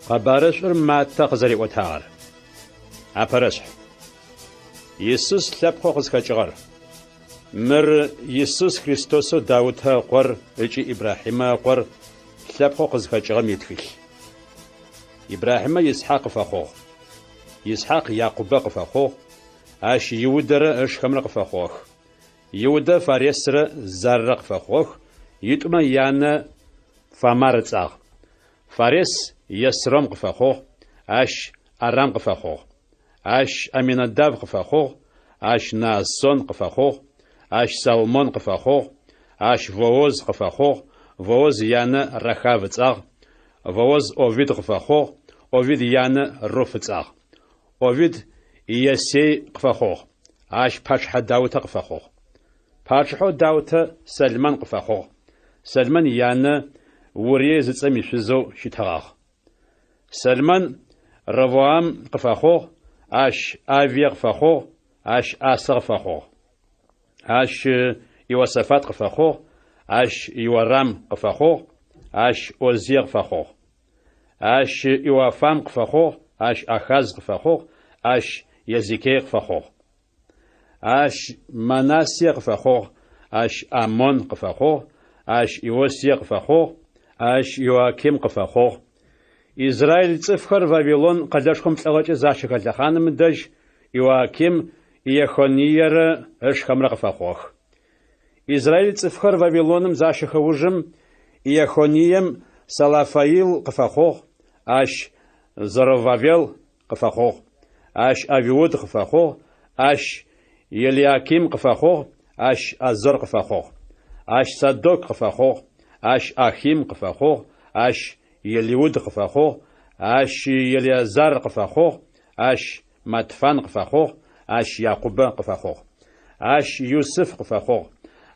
Къэбарышӏур Маттэ къызэриӏотагъэр. Апэрэшъхь. Исус лъэпкъэу къызхэкӏыгъэр. Мыр Исус Христосэу Даутэ ыкъор ыкӏи Ибрахьимэ ыкъор лъэпкъэу къызхэкӏыгъэм итхылъ. Ибрахьимэ Исхьакъ къыфэхъугъ. Исхьакъ Якъубэ къыфэхъугъ, ащ Иудэрэ ышхэмрэ къыфэхъугъэх. Иудэ Фаресрэ Заррэ къыфэхъугъэх, итӏумэ янэ Фамар ыцӏагъ. Фарес Есром къыфэхъугъ, ащ Арам къыфэхъугъ. Ащ Аминадав къыфэхъугъ, ащ Наассон къыфэхъугъ, ащ Салмон къыфэхъугъ, ащ Вооз къыфэхъугъ, Вооз янэ Рахав ыцӏагъ, Вооз Овид къыфэхъугъ, Овид янэ Руф ыцӏагъ. Овид Иессей къыфэхъугъ, ащ пачъыхьэ Даутэ къыфэхъугъ. Пачъыхьэу Даутэ Сэлмэн къыфэхъугъ, Сэлмэн янэ Урие зыцӏэм ишъузэу щытыгъагъ. Сэлмэн Ровоам къыфэхъугъ, ащ Авие къыфэхъугъ, ащ Асэ къыфэхъугъ. Ащ Иосафат къыфэхъугъ, ащ Иорам къыфэхъугъ, ащ Озие къыфэхъугъ. Ащ Иоафам къыфэхъугъ, ащ Ахаз къыфэхъугъ, ащ Езекие къыфэхъугъ. Ащ Манассие къыфэхъугъ, ащ Амон къыфэхъугъ, ащ Иосие къыфэхъугъ, ащ Иоаким къыфэхъугъ. Израил цӏыфхэр Вавилон къэлэшхом лӏыгъэкӏэ защэхэ лъэхъаным ыдэжь Иоаким Иехониерэ ышхэмрэ къыфэхъугъэх. Израил цӏыфхэр Вавилоным защэхэ ужым Иехонием Салафаил къыфэхъугъ, ащ Зоровавел къыфэхъугъ, ащ Авиуд къыфэхъугъ, ащ Елиаким къыфэхъугъ, ащ Азор къыфэхъугъ. Ащ Садок къыфэхъугъ, ащ Ахим къыфэхъугъ, ащ Елиуд къыфэхъугъ, ащ Елеазар къыфэхъугъ, ащ Матфан къыфэхъугъ, ащ Якъубэ къыфэхъугъ. Ащ Юсыф къыфэхъугъ.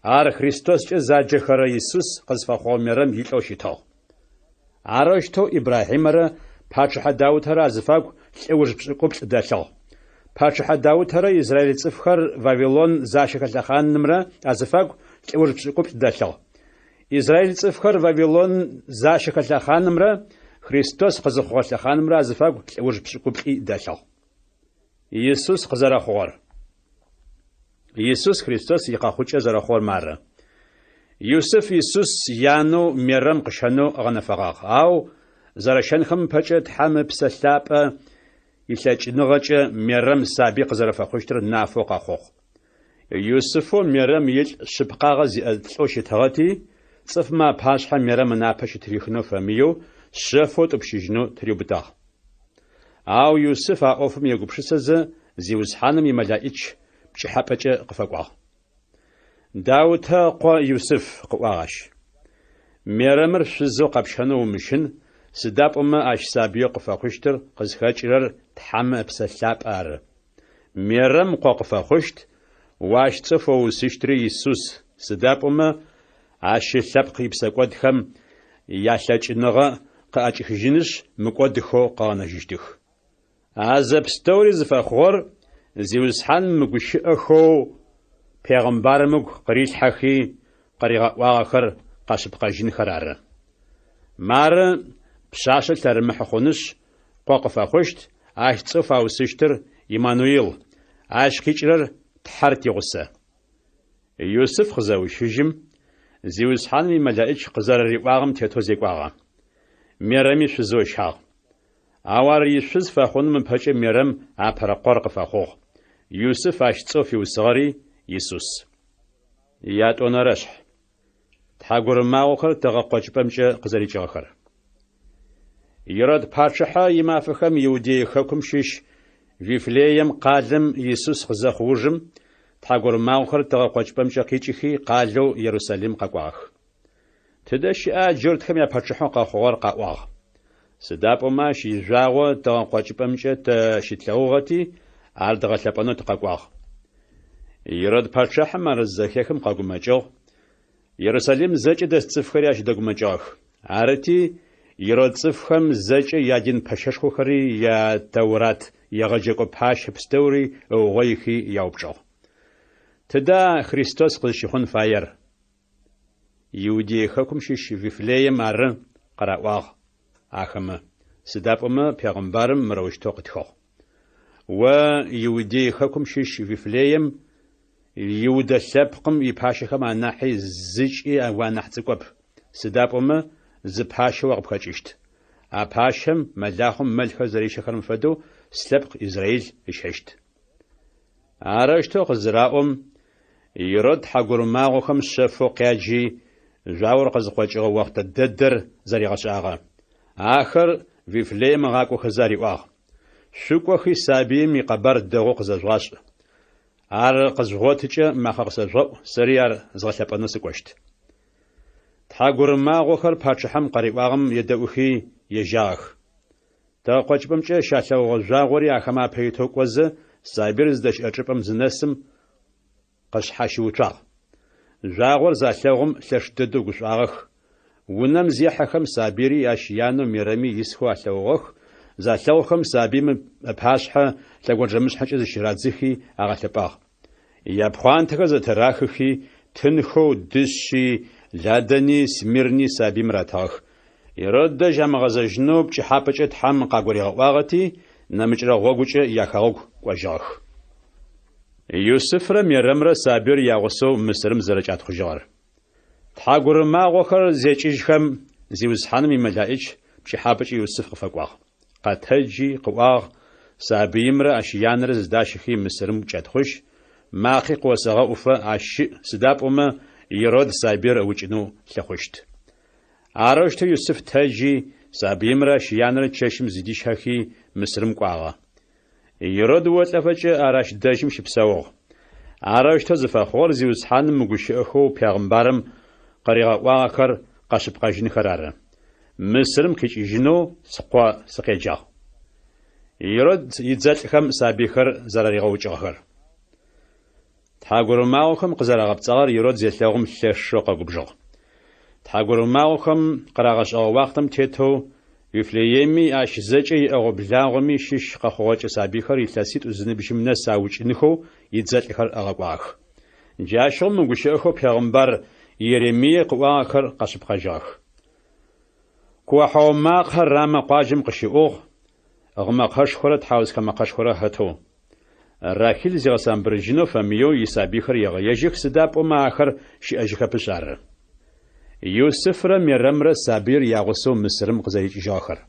Ар Христоскӏэ заджэхэрэ Исус къызфэхъугъэ Мерэм илӏэу щытыгъ. Арэущтэу Ибрахьимэрэ пачъыхьэ Даутэрэ азыфагу лӏэуж пшӏыкӏуплӏ дэлъыгъ. Пачъыхьэ Даутэрэ израил цӏыфхэр Вавилон защэхэ лъэхъанымрэ азыфагу лӏэуж пшӏыкӏуплӏ дэлъыгъ. Израил цӏыфхэр Вавилон защэхэ лъэхъанымрэ Христос къызыхъугъэ лъэхъанымрэ азыфагу лӏэуж пшӏыкӏуплӏи дэлъыгъ. Исус къызэрэхъугъэр. Исус Христос икъэхъукӏэ зэрэхъугъэр мары. Юсыф Исус янэу Мерэм къыщэнэу ыгъэнэфэгъагъ, ау зэрэщэнхэм ыпэкӏэ Тхьэм Ыпсэ Лъапӏэ илъэкӏыныгъэкӏэ Мерэм сабый къызэрэфэхъущтыр нафэу къэхъугъ. Юсыфэу Мерэм илӏ шъыпкъагъэ зиӏэ лӏэу щытыгъэти, цӏыфмэ апашъхьэ Мерэм ынапэ щытырихынэу фэмыеу, шъэфэу ытӏупщыжьынэу тыриубытагъ. Ау Юсыф а ӏофым егупшысэзэ, Зиусхьаным имэлаӏич пкӏыхьапӏэкӏэ къыфэкӏуагъ. Даутэ ыкъо Юсыф, къыӏуагъ ащ. Мерэмыр шъузэу къэпщэнэу умыщын, сыда пӏомэ ащ сабыеу къыфэхъущтыр къызхэкӏырэр Тхьэм Ыпсэ Лъапӏэ ары. Мерэм къо къыфэхъущт, о ащ цӏэу фэуусыщтри Исус, сыда пӏомэ ащ ылъэпкъ ипсэкӏодхэм ялъэкӏыныгъэ къыӏэкӏихыжьынышъ, мыкӏодыхэу къыгъэнэжьыщтых. А зэпстэури зыфэхъугъэр Зиусхьаным мы гущыӏэхэу пегъымбарым ыгу къырилъхьэхи къыригъэӏуагъэхэр къэшъыпкъэжьынхэр ары. Мары, пшъашъэ лъэрымыхьы хъунышъ, къо къыфэхъущт, ащ цӏэу фаусыщтыр Иммануил, ащ къикӏырэр Тхьэр тигъусэ. Юсыф къызэущыжьым, Зиусхьаным имэлэӏич къызэрэриӏуагъэм тетэу зекӏуагъэ. Мерэми шъузэу ыщагъ. Ау ар ишъуз фэхъуным ыпэкӏэ Мерэм апэрэ къор къыфэхъугъ. Юсыф ащ цӏэу фиусыгъэри Исус. Ятӏонэрэшъхь. Тхьагурымагъохэр тыгъэ къокӏыпӏэмкӏэ къызэрикӏыгъэхэр. Ирод пачъыхьэ имафэхэм Иудей хэкум щыщ Вифлеем къалэм Исус къызэхъу ужым, тхьагурымагъохэр тыгъэ къокӏыпӏэмкӏэ къикӏыхи къалэу Ерусалим къэкӏуагъэх. Тыдэ щыӏа джуртхэм япачъыхьэу къэхъугъэр къаӏуагъ. Сыда пӏомэ ащ ижъуагъо тыгъэ къокӏыпӏэмкӏэ тэ щытлъэгъугъэти, ар дгъэлъэпӏэнэу тыкъэкӏуагъ. Ирод пачъыхьэм ар зызэхехым къэгумэкӏыгъ, Ерусалим зэкӏэ дэс цӏыфхэри ащ дэгумэкӏыгъэх. Арыти, Ирод цӏыфхэм зэкӏэ ядин пэщэшхохэри я Тэурат егъэджэкӏо пащэ пстэури ыугъоихи яупчӏыгъ. Тыда Христос къызщыхъун фаер? Иудей хэкум щыщ Вифлеем ары, къыраӏуагъ ахэмэ. Сыда пӏомэ пегъымбарым мырэущтэу къытхыгъ. О, Иудей хэкум щыщ Вифлеем, Иудэ лъэпкъым ипащэхэм анахьи зыкӏи уанахь цӏыкӏоп, сыда пӏомэ зы пащэ о къыпхэкӏыщт. А пащэм, мэлахъом мэлхэр зэрищэхэрэм фэдэу, слъэпкъ Израил ыщэщт. Арэущтэу къызыраӏом, Ирод тхьагурымагъохэм шъэфэу къяджи, жъуагъор къызыкъокӏыгъэ охътэ дэдэр зэригъэшӏагъэ. Ахэр Вифлеем ыгъакӏохэзэ ариӏуагъ, Шъукӏохи сабыим икъэбар дэгъоу къызэжъугъашӏ. Ар къызжъугъотыкӏэ макъэ къысэжъугъэӏу, сэри ар згъэлъэпӏэнэу сыкӏощт. Тхьагурымагъохэр пачъыхьэм къариӏуагъэм едэӏухи, ежьагъэх. Тыгъэкъокӏыпӏэмкӏэ щалъэгъугъэ жъуагъори ахэмэ апэ итэу кӏозэ, сабыир зыдэщыӏэ чӏыпӏэм зынэсым, къышъхьащыуцуагъ. Жъуагъор залъэгъум лъэш дэдэу гушӏуагъэх. Унэм зехьэхэм сабыйри ащ янэу Мерэми исхэу алъэгъугъэх, залъэгъухэм сабыим ыпашъхьэ лъэгонджэмышъхьэкӏэ зыщырадзыхи агъэлъэпӏагъ. Япхъуантэхэр зэтырахыхи, тынхэу дышъи, ладэни, смирни сабыим ратыгъэх. Ирод дэжь амыгъэзэжьынэу пкӏыхьапӏэкӏэ Тхьэм къагуригъэӏуагъэти, нэмыкӏрэ гъогукӏэ яхэгъэгу кӏожьыгъэх. Юсыфрэ Мерэмрэ сабыир ягъусэу Мысырым зэрэкӏатхъужьыгъэр. Тхьагурымагъохэр зекӏыжьхэм, Зиусхьаным имэлаӏич пкӏыхьапӏэкӏэ Юсыф къыфэкӏуагъ. Къэтэджи, къыӏуагъ, Сабыимрэ ащ янэрэ зыдащэхи Мысырым кӏэтхъужь, макъи къыосэгъэӏуфэ ащ щыӏ, сыда пӏомэ Ирод сабыир ыукӏынэу лъыхъущт. Арэущтэу Юсыф тэджи, сабыимрэ ащ янэрэ чэщым зыдищэхи Мысырым кӏуагъэ. Ирод олӏэфэкӏэ ар ащ дэжьым щыпсэугъ. Арэущтэу зыфэхъугъэр Зиусхьаным мы гущыӏэхэу пегъымбарым къыригъэӏуагъэхэр къэшъыпкъэжьынхэр ары. Мысырым къикӏыжьынэу скъо сыкъеджагъ. Ирод идзэлӏхэм сабыйхэр зэраригъэукӏыгъэхэр. Тхьагурымагъохэм къызэрагъэпцӏагъэр Ирод зелъэгъум лъэшэу къэгубжыгъ. Тхьагурымагъохэм къырагъэшӏэгъэ уахътэм тетэу Вифлееми ащ зэкӏэ иӏэгъо-благъоми щыщ къэхъугъэкӏэ сабыйхэр илъэситӏу зыныбжьым нэс аукӏынхэу идзэлӏхэр ыгъэкӏуагъэх. Джащыгъум мы гущыӏэхэу пегъымбар Иеремие къыӏуагъэхэр къэшъыпкъэжьыгъэх. Куо-хьау макъэ Рамэ къуаджэм къыщыӏугъ, гъымэкъэшхорэ тхьаусхэ мэкъэшхорэ хэтэу. Рахил зигъэсамбырыжьынэу фэмыеу исабыйхэр егъэежьых, сыда пӏомэ ахэр щыӏэжьыхэпышъ ары. Юсыфрэ Мерэмрэ сабыир ягъусэу Мысырым къызэрикӏыжьыгъэхэр.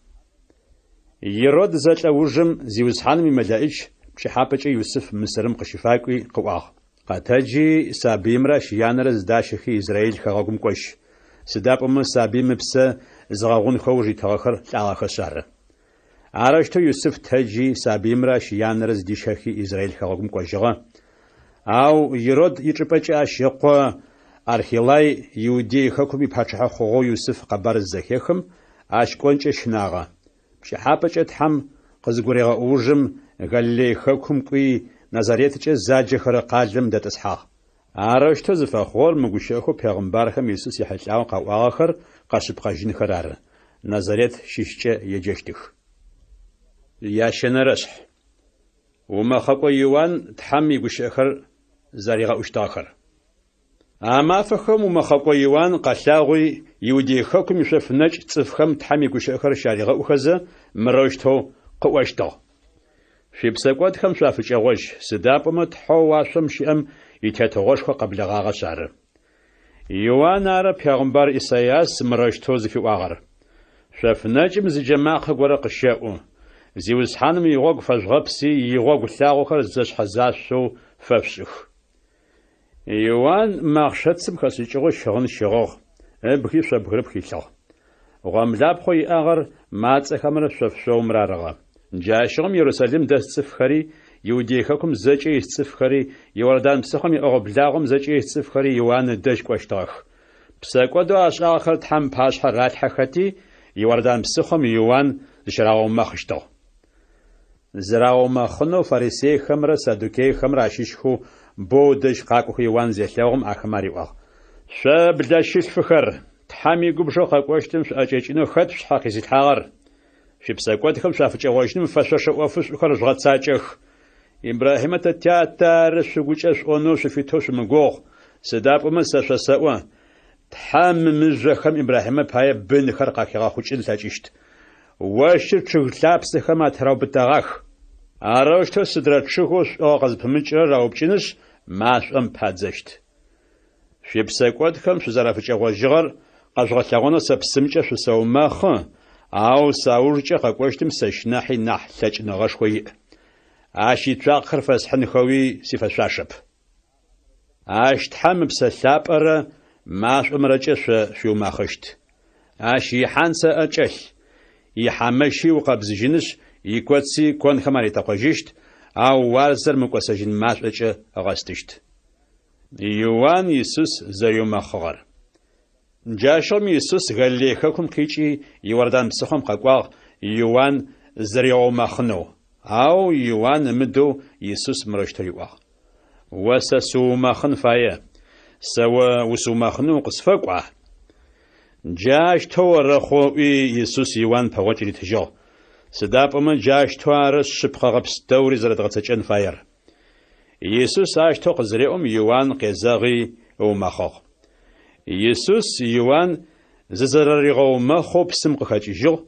Ирод зэлӏэ ужым Зиусхьаным имэлэӏич пкӏыхьапӏэкӏэ Юсыф Мысырым къыщыфакӏуи къыӏуагъ, Къэтэджи, сабыимрэ ащ янэрэ зыдащэхи Израил хэгъэгум кӏожь, сыда пӏомэ сабыим ыпсэ зыгъэгъунхэу ыуж итыгъэхэр лӏагъэхэшъ ары. Арэущтэу Юсыф тэджи, сабыимрэ ащ янэрэ зыдищэхи Израил хэгъэгум кӏожьыгъэ. Ау Ирод ичӏыпӏэкӏэ ащ ыкъо Архелай Иудей хэкум ипачъыхьэ хъугъэу Юсыф къэбар зызэхехым, ащ кӏонкӏэ щынагъэ. Пкӏыхьапӏэкӏэ Тхьэм къызыгурегъэӏо ужым Галилей хэкум кӏуи, Назареткӏэ заджэхэрэ къалэм дэтӏысхьагъ. Арэущтэу зыфэхъугъэр мы гущыӏэхэу пегъымбархэм Исус ехьылӏагъэу къаӏуагъэхэр къэшъыпкъэжьынхэр ары, Назарет щыщкӏэ еджэщтых. Ящэнэрэшъхь. Умэхъэкӏо Иуан Тхьэм игущыӏэхэр зэригъэӏущтыгъэхэр. А мафэхэм умэхъэкӏо Иуан къэлъагъуи, Иудей хэкум ишъоф нэкӏ цӏыфхэм Тхьэм игущыӏэхэр щаригъэӏухэзэ, мырэущтэу къыӏощтыгъ. Шъуипсэкӏодхэм шъуафыкӏэгъожь, сыда пӏомэ Тхьэу уашъом щыӏэм и Тетыгъошхо къэблэгъагъэшъ ары. Иуан ары пегъымбар Исайас мырэущтэу зыфиӏуагъэр. Шъоф нэкӏым зы джэмакъэ горэ къыщэӏу, Зиусхьаным игъогу фэжъугъэпси, игъогу лъагъохэр зэшъхьэзашъоу фэшъушӏых. Иуан мэхъшэцым хэшӏыкӏыгъэу щыгъын щыгъыгъ, ыбги шъо бгырыпх илъыгъ. Гъомлапхъэу иӏагъэр мацӏэхэмрэ шъоф шъоумрэ арыгъэ. Джащыгъум Ерусалим дэс цӏыфхэри, Иудей хэкум зэкӏэ ис цӏыфхэри, Иордан псыхъом иӏэгъо-благъом зэкӏэ ис цӏыфхэри Иуан ыдэжь кӏощтыгъэх. Псэкӏодэу ашӏагъэхэр Тхьэм ыпашъхьэ ралъхьэхэти, Иордан псыхъом Иуан зыщырагъэумэхъыщтыгъ. Зырагъэумэхъынэу фарисейхэмрэ саддукейхэмрэ ащыщхэу бэу ыдэжь къакӏохэу Иуан зелъэгъум, ахэмэ ариӏуагъ, Шъо блэщылъфыхэр, Тхьэм игубжэу къэкӏощтым шъуӏэкӏэкӏынэу хэт шъушъхьэ къизылъхьагъэр? Шъуипсэкӏодхэм шъуафыкӏэгъожьыным фэшъошэ ӏофышӏухэр жъугъэцакӏэх. Ибрахьимэ тэ тятэ ары шъугукӏэ шъуӏонэу шъуфитэу шъумыгугъ, сыда пӏомэ сэ шъосэӏо, Тхьэм мы мыжъохэм Ибрахьимэ пае бынхэр къахигъэхъукӏын ылъэкӏыщт. Ощыр чъыг лъапсэхэм атыраубытэгъах. Арэущтэу сыдрэ чъыгэу шӏугъэ къызпымыкӏырэр раупкӏынышъ, машӏом падзэщт. Шъуипсэкӏодхэм шъузэрафыкӏэгъожьыгъэр къэжъугъэлъэгъонэу сэ псымкӏэ шъусэумэхъы, ау саужкӏэ къэкӏощтым сэщ нахьи нахь лъэкӏыныгъэшхо иӏ. Ащ ицуакъэхэр фэсхьынхэуи сифэшъуашэп. Ащ Тхьэм Ыпсэ Лъапӏэрэ машӏомрэкӏэ шъо шъуиумэхъыщт. Ащ ихьанцэ ыӏэ кӏэлъ, ихьамэщи ыукъэбзыжьынышъ, икоци конхэм аритэкъожьыщт, ау уарзэр мыкӏосэжьын машӏокӏэ ыгъэстыщт. Иуан Исус зэриумэхъыгъэр. Джащыгъум Исус Галилей хэкум къикӏи, Иордан псыхъом къэкӏуагъ Иуан зыригъэумэхъынэу. Ау Иуан ымыдэу Исус мырэущтэу риӏуагъ, О сэ сыуумэхъын фае, сэ о усыумэхъынэу укъысфэкӏуа? Джащтэу орэхъу, ыӏуи, Исус Иуан пэгъокӏ ритыжьыгъ. Сыда пӏомэ джащтэу ары шъыпкъэгъэ пстэури зэрэдгъэцэкӏэн фаер. Исус ащтэу къызыреӏом, Иуан къезэгъи ыумэхъыгъ. Исус Иуан зызэрэригъэумэхъэу псым къыхэкӏыжьыгъ,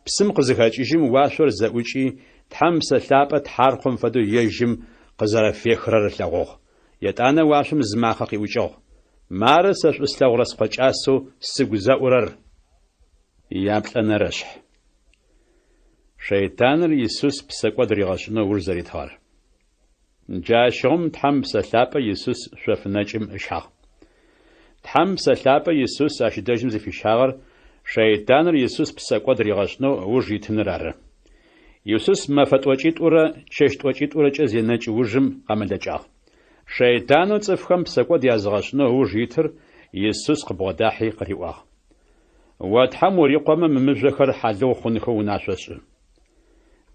псым къызыхэкӏыжьым уашъор зэӏукӏи, Тхьэм Псэ Лъапӏэ тхьаркъом фэдэу ежьым къызэрэфехырэр ылъэгъугъ. Етӏанэ уашъом зы макъэ къиӏукӏыгъ, Мары сэ шӏу слъэгъурэ Скъо кӏасэу сыгу зэӏурэр! Яплӏэнэрэшъхь. Шэйтаныр Исус псэкӏод ригъэшӏынэу ыуж зэритыгъэр. Джащыгъум Тхьэм Псэ Лъапӏэ Исус шъоф нэкӏым ыщагъ. Тхьэм Псэ Лъапӏэ Исус ащ дэжьым зыфищагъэр шэйтаныр Исус псэкӏод ригъэшӏынэу ыуж итыныр ары. Исус мэфэ тӏокӏитӏурэ чэщ тӏокӏитӏурэкӏэ зенэкӏ ужым къэмэлэкӏагъ. Шэйтанэу цӏыфхэм псэкӏод языгъэшӏынэу ыуж итыр Исус къыбгъодахьи къыриӏуагъ. О Тхьэм урикъомэ мы мыжъохэр хьалыгъу хъунхэу унашъо шӏы.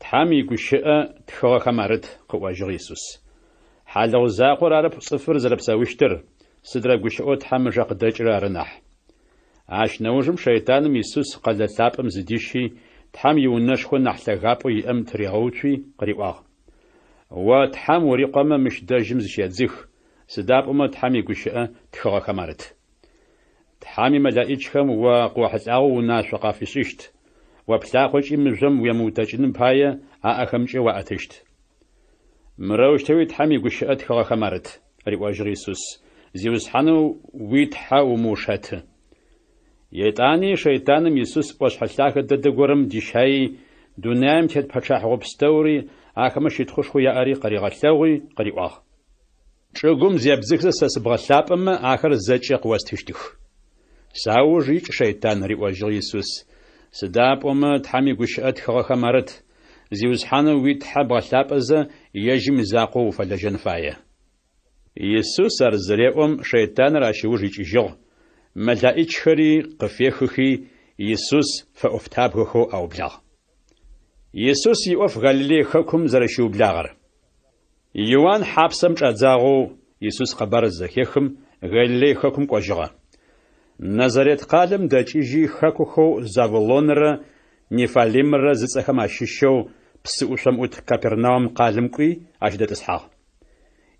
Тхьэм игущыӏэ тхыгъэхэм арыт, къыӏожьыгъ Исус. Хьалыгъу закъор арэп цӏыфыр зэрэпсэущтыр, сыдрэ гущыӏэу Тхьэм ыжэ къыдэкӏырэр ары нахь. Ащ нэужым шэйтаным Исус къэлэ лъапӏэм зыдищи, Тхьэм иунэшхо нахь лъэгапӏэу иӏэм тыригъэуцуи къыриӏуагъ, О Тхьэм урикъомэ мыщ дэжьым зыщедзых, сыда пӏомэ Тхьэм игущыӏэ тхыгъэхэм арыт. Тхьэм имэлэӏичхэм о къыохьылӏагъэу унашъо къафишӏыщт, о плъакъокӏи мыжъом уемыутэкӏыным пае аӏэхэмкӏэ уаӏэтыщт. Мырэущтэуи Тхьэм игущыӏэ тхыгъэхэм арыт, риӏожьыгъ Исус, Зиусхьанэу уи Тхьэ умыушэты. Етӏани шэйтаным Исус ӏошъхьэ лъагэ дэдэ горэм дищаий, дунаим тет пэчъахьыгъо пстэури, ахэмэ щытхъушхоу яӏэри къыригъэлъэгъуи къыриӏуагъ. Чӏыгум зебдзыхзэ сэ сыбгъэлъапӏэмэ, ахэр зэкӏэ къыостыщтых. Сауж икӏ, шэйтан, риӏожьыгъ Исус, сыда пӏомэ Тхьэм игущыӏэ тхыгъэхэм арыт, Зиусхьанэу уи Тхьэ бгъэлъапӏэзэ, ежьым изакъоу уфэлэжьэн фае. Исус ар зыреӏом, шэйтаныр ащ ыуж икӏыжьыгъ, мэлаӏичхэри къыфехыхи, Исус фэӏофтабгэхэу аублагъ. Исус иӏоф Галилей хэкум зэрэщиублагъэр. Иуан хьапсэм чӏадзагъэу Исус къэбар зызэхехым, Галилей хэкум кӏожьыгъэ. Назарет къалэм дэкӏыжьи, хэкухэу Завулонрэ Неффалимрэ зыцӏэхэм ащыщэу псы ӏушъом ӏут Капернаум къалэм кӏуи, ащ дэтӏысхьагъ.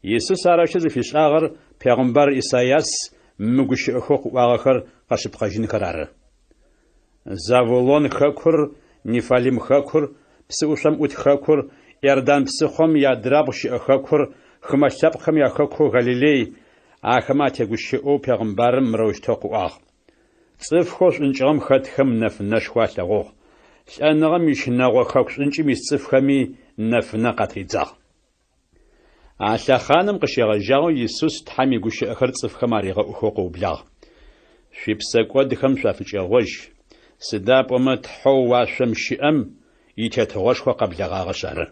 Исус арэущтэу зыфишӏагъэр пегъымбар Исайас мы гущыӏэхэу къыӏуагъэхэр къэшъыпкъэжьынхэр ары. Завулон хэкур, Неффалим хэкур, псыӏушъом ӏут хэкур, Иордан псыхъом иадрабгъу щыӏэ хэкур, хымэ лъэпкъхэм яхэкоу Галилей, ахэмэ атегущыӏэу пегъымбарым мырэущтэу къыӏуагъ, Цӏыфхэу шӏункӏыгъэм хэтхэм нэфынэшхо алъэгъугъ, лӏэныгъэм ищынэгъо хэку шӏункӏым ис цӏыфхэми нэфынэ къатридзагъ. А лъэхъаным къыщегъэжьагъэу Исус Тхьэм игущыӏэхэр цӏыфхэм аригъэӏухэу къыублагъ. Шъуипсэкӏодхэм шъуафыкӏэгъожь, сыда пӏомэ Тхьэу уашъом щыӏэм и Тетыгъошхо къэблэгъагъэшъ ары.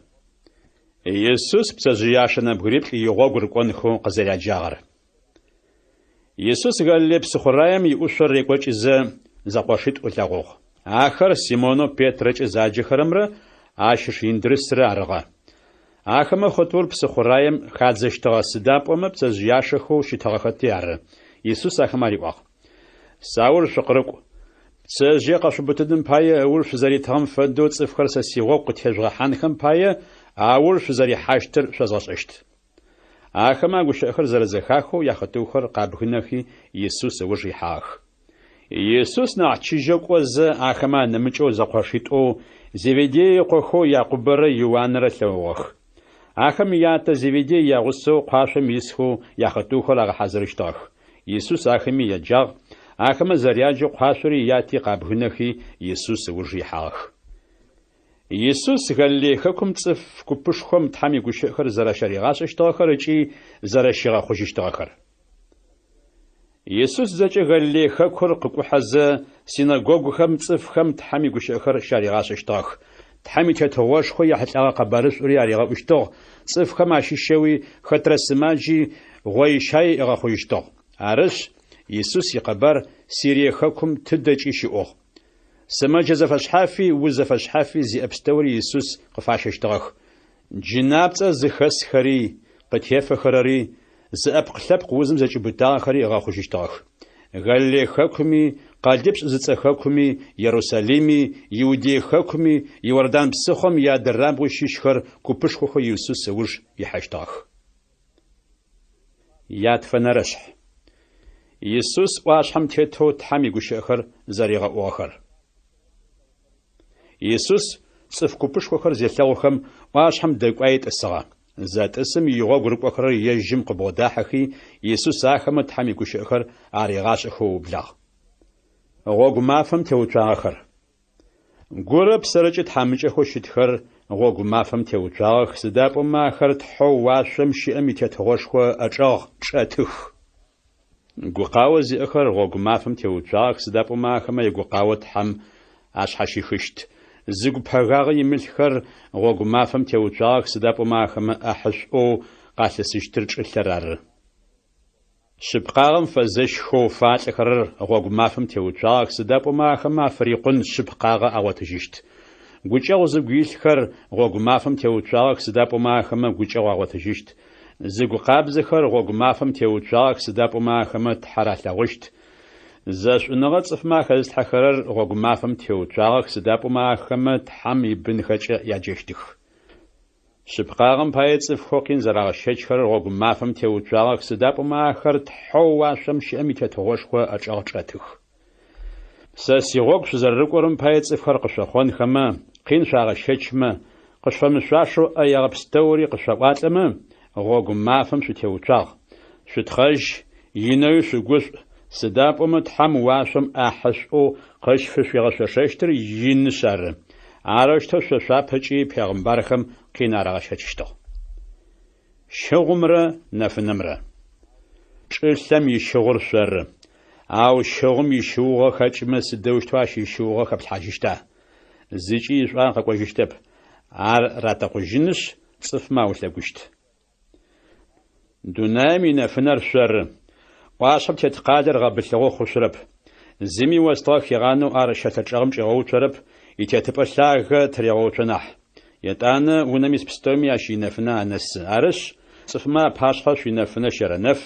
Исус пцэжъыяшэ нэбгыриплӏ игъогу рыкӏонхэу къызэряджагъэр. Исус Галилей псыхъураем иӏушъо рекӏокӏызэ, зэкъошитӏу ылъэгъугъ. Ахэр Симонэу Петрэкӏэ заджэхэрэмрэ ащ ыш Индрысрэ арыгъэ. Ахэмэ хъытыур псыхъураем хадзэщтыгъэ, сыда пӏомэ пцэжъыяшэхэу щытыгъэхэти ары. Исус ахэмэ ариӏуагъ, Сауж шъукъырыкӏу. Пцэжъые къэшъуубытыным пае ыуж шъузэритыгъэм фэдэу цӏыфхэр сэ сигъогу къытежъугъэхьанхэм пае ауж шъузэрихьащтыр шъозгъэшӏэщт. Ахэмэ а гущыӏэхэр зэрэзэхахэу яхъытыухэр къабгынэхи, Исус ыуж ихьагъэх. Исус нахь чыжьэу кӏозэ, ахэмэ анэмыкӏэу зэкъошитӏоу Зеведей ыкъохэу Якъубэрэ Иуанрэ ылъэгъугъэх. Ахэм ятэ Зеведей ягъусэу къуашъом исхэу яхъытыухэр агъэхьазырыщтыгъэх. Исус ахэми яджагъ, ахэмэ зэряджэу къуашъори яти къабгынэхи, Исус ыуж ихьагъэх. Исус Галилей хэкум цӏыф купышхом Тхьэм игущыӏэхэр зэрэщаригъашӏэщтыгъэхэр ыкӏи зэрэщигъэхъужьыщтыгъэхэр. Исус зэкӏэ Галилей хэкур къыкӏухьэзэ, синэгогухэм цӏыфхэм Тхьэм игущыӏэхэр щаригъашӏэщтыгъэх. Тхьэм и Тетыгъошхо ехьылӏэгъэ къэбарышӏури аригъэӏущтыгъ, цӏыфхэм ащыщэуи хэтрэ сымаджи гъоищаий ыгъэхъужьыщтыгъ. Арышъ, Исус икъэбар Сирие хэкум тыдэкӏи щыӏугъ. Сымэджэ зэфэшъхьафи уз зэфэшъхьафи зиӏэ пстэури Исус къыфащэщтыгъэх. Джынапцӏэ зыхэсхэри, къытефэхэрэри, зыӏэпкъ-лъэпкъ узым зэкӏиубытагъэхэри ыгъэхъужьыщтыгъэх. Галилей хэкуми, Къэлипшӏ зыцӏэ хэкуми, Ерусалими, Иудей хэкуми, Иордан псыхъом иадырабгъуи щыщхэр купышхохэу Исус ыуж ихьэщтыгъэх. Ятфэнэрэшъхь. Исус ӏуашъхьэм тетэу Тхьэм игущыӏэхэр зэригъэӏугъэхэр. Исус цӏыф купышхохэр зелъэгъухэм, ӏуашъхьэм дэкӏуаи тӏысыгъэ. Зэтӏысым игъогу рыкӏохэрэр ежьым къыбгъодахьэхи, Исус ахэмэ Тхьэм игущыӏэхэр аригъашӏэхэу ыублагъ. Гъогу мафэм теуцуагъэхэр. Гурэ псэрэкӏэ тхьамыкӏэхэу щытхэр гъогу мафэм теуцуагъэх, сыда пӏомэ ахэр Тхьэу уашъом щыӏэм и Тетыгъошхо ыӏэчӏэгъ чӏэтых. Гукъао зиӏэхэр гъогу мафэм теуцуагъэх, сыда пӏомэ ахэмэ ягукъао Тхьэм ашъхьащихыщт. Зыгу пэгагъэ имылъхэр гъогу мафэм теуцуагъэх, сыда пӏомэ ахэмэ ӏахьышӏоу къалъысыщтыр чӏылъэр ары. Шъыпкъагъэм фэзэщхэу фалӏэхэрэр гъогу мафэм теуцуагъэх, сыда пӏомэ ахэмэ афырикъун шъыпкъагъэ агъотыжьыщт. Гукӏэгъу зыгу илъхэр гъогу мафэм теуцуагъэх, сыда пӏомэ ахэмэ гукӏэгъу агъотыжьыщт. Зыгу къабзэхэр гъогу мафэм теуцуагъэх, сыда пӏомэ ахэмэ Тхьэр алъэгъущт. Зэшӏуныгъэ цӏыфмэ ахэзылъхьэхэрэр гъогу мафэм теуцуагъэх, сыда пӏомэ ахэмэ Тхьэм ибынхэкӏэ яджэщтых. Шъыпкъагъэм пае цӏыфхэу къин зэрагъэщэчхэрэр гъогу мафэм теуцуагъэх, сыда пӏомэ ахэр Тхьэу уашъом щыӏэм и Тетыгъошхо ыӏэчӏэгъ чӏэтых. Сэ сигъогу шъузэрэрыкӏорэм пае цӏыфхэр къышъохъонхэмэ, къин шъуагъэщэчмэ, къышъуфэмышъуашэу ӏэегъэ пстэури къышъуаӏуалӏэмэ, гъогу мафэм шъутеуцуагъ. Шъутхъэжь, инэуи шъугушӏу, сыда пӏомэ Тхьэм уашъом ӏахьышӏоу къышъуфигъэшъошэщтыр инышъ ары. Арэущтэу шъо шъуапэкӏи пегъымбархэм къин арагъэщэчыщтыгъ. Щыгъумрэ нэфынэмрэ. Чӏылъэм ищыгъур шъоры. Ау щыгъум ищыугъэ хэкӏымэ сыдэущтэу ащ ищыугъэ хэплъхьажьыщта? Зыкӏи ишӏуагъэ къэкӏожьыщтэп. Ар ратэкъужьынышъ, цӏыфмэ аулъэгущт. Дунаим инэфынэр шъоры. ӏуашъхьэм тет къалэр гъэбылъыгъэу хъушъурэп. Зыми остыгъэ хигъанэу ар щэлъэ чӏэгъым чӏигъэуцорэп, итетыпӏэ лъагэ тырегъэуцо нахь. Етӏанэ унэм ис пстэуми ащ инэфынэ анэсы. Арышъ, цӏыфмэ апашъхьэ шъуинэфынэ щэрэнэф,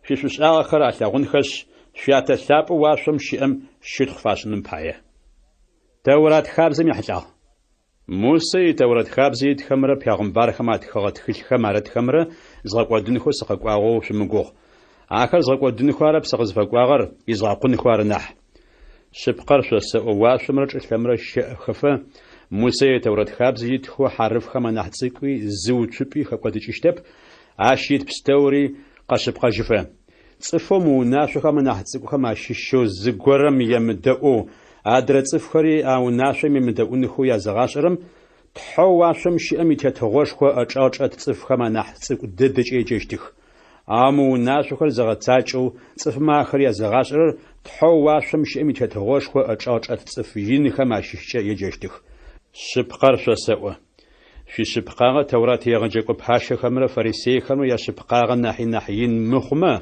шъуишӏушӏагъэхэр алъэгъунхэшъ, Шъуятэ лъапӏэу уашъом щыӏэм щытхъу фашӏыным пае. Тэурат хабзэм ехьылӏагъ. Мусэ и Тэурэт хабзэ итхэмрэ пегъымбархэм атхыгъэ тхылъхэм арытхэмрэ згъэкӏодынхэу сыкъэкӏуагъэу шъумыгугъ. Ахэр згъэкӏодынхэу арэп сыкъызфэкӏуагъэр, изгъэкъунхэу ары нахь. Шъыпкъэр шъосэӏо, уашъомрэ чӏылъэмрэ щэӏэхэфэ, Мусэ и Тэурэт хабзэ итхэу хьарыфхэм анахь цӏыкӏуи зы уцупӏи хэкӏодыкӏыщтэп, ащ ит пстэури къэшъыпкъэжьыфэ. Цӏыфэу мы унашъохэм анахь цӏыкӏухэм ащыщэу зыгорэм емыдэӏоу, адрэ цӏыфхэри а унашъом емыдэӏунхэу языгъашӏэрэм, Тхьэу уашъом щыӏэм и Тетыгъошхо ыӏэчӏэгъ чӏэт цӏыфхэм анахь цӏыкӏу дэдэкӏэ еджэщтых. Ау мы унашъохэр зыгъэцакӏэу, цӏыфмэ ахэр языгъашӏэрэр Тхьэу уашъом щыӏэм и Тетыгъошхо ыӏэчӏэгъ чӏэт цӏыф инхэм ащыщкӏэ еджэщтых. Шъыпкъэр шъосэӏо, шъуишъыпкъагъэ Тэурат егъэджэкӏо пащэхэмрэ фарисейхэмрэ яшъыпкъагъэ нахьи нахь ин мыхъумэ,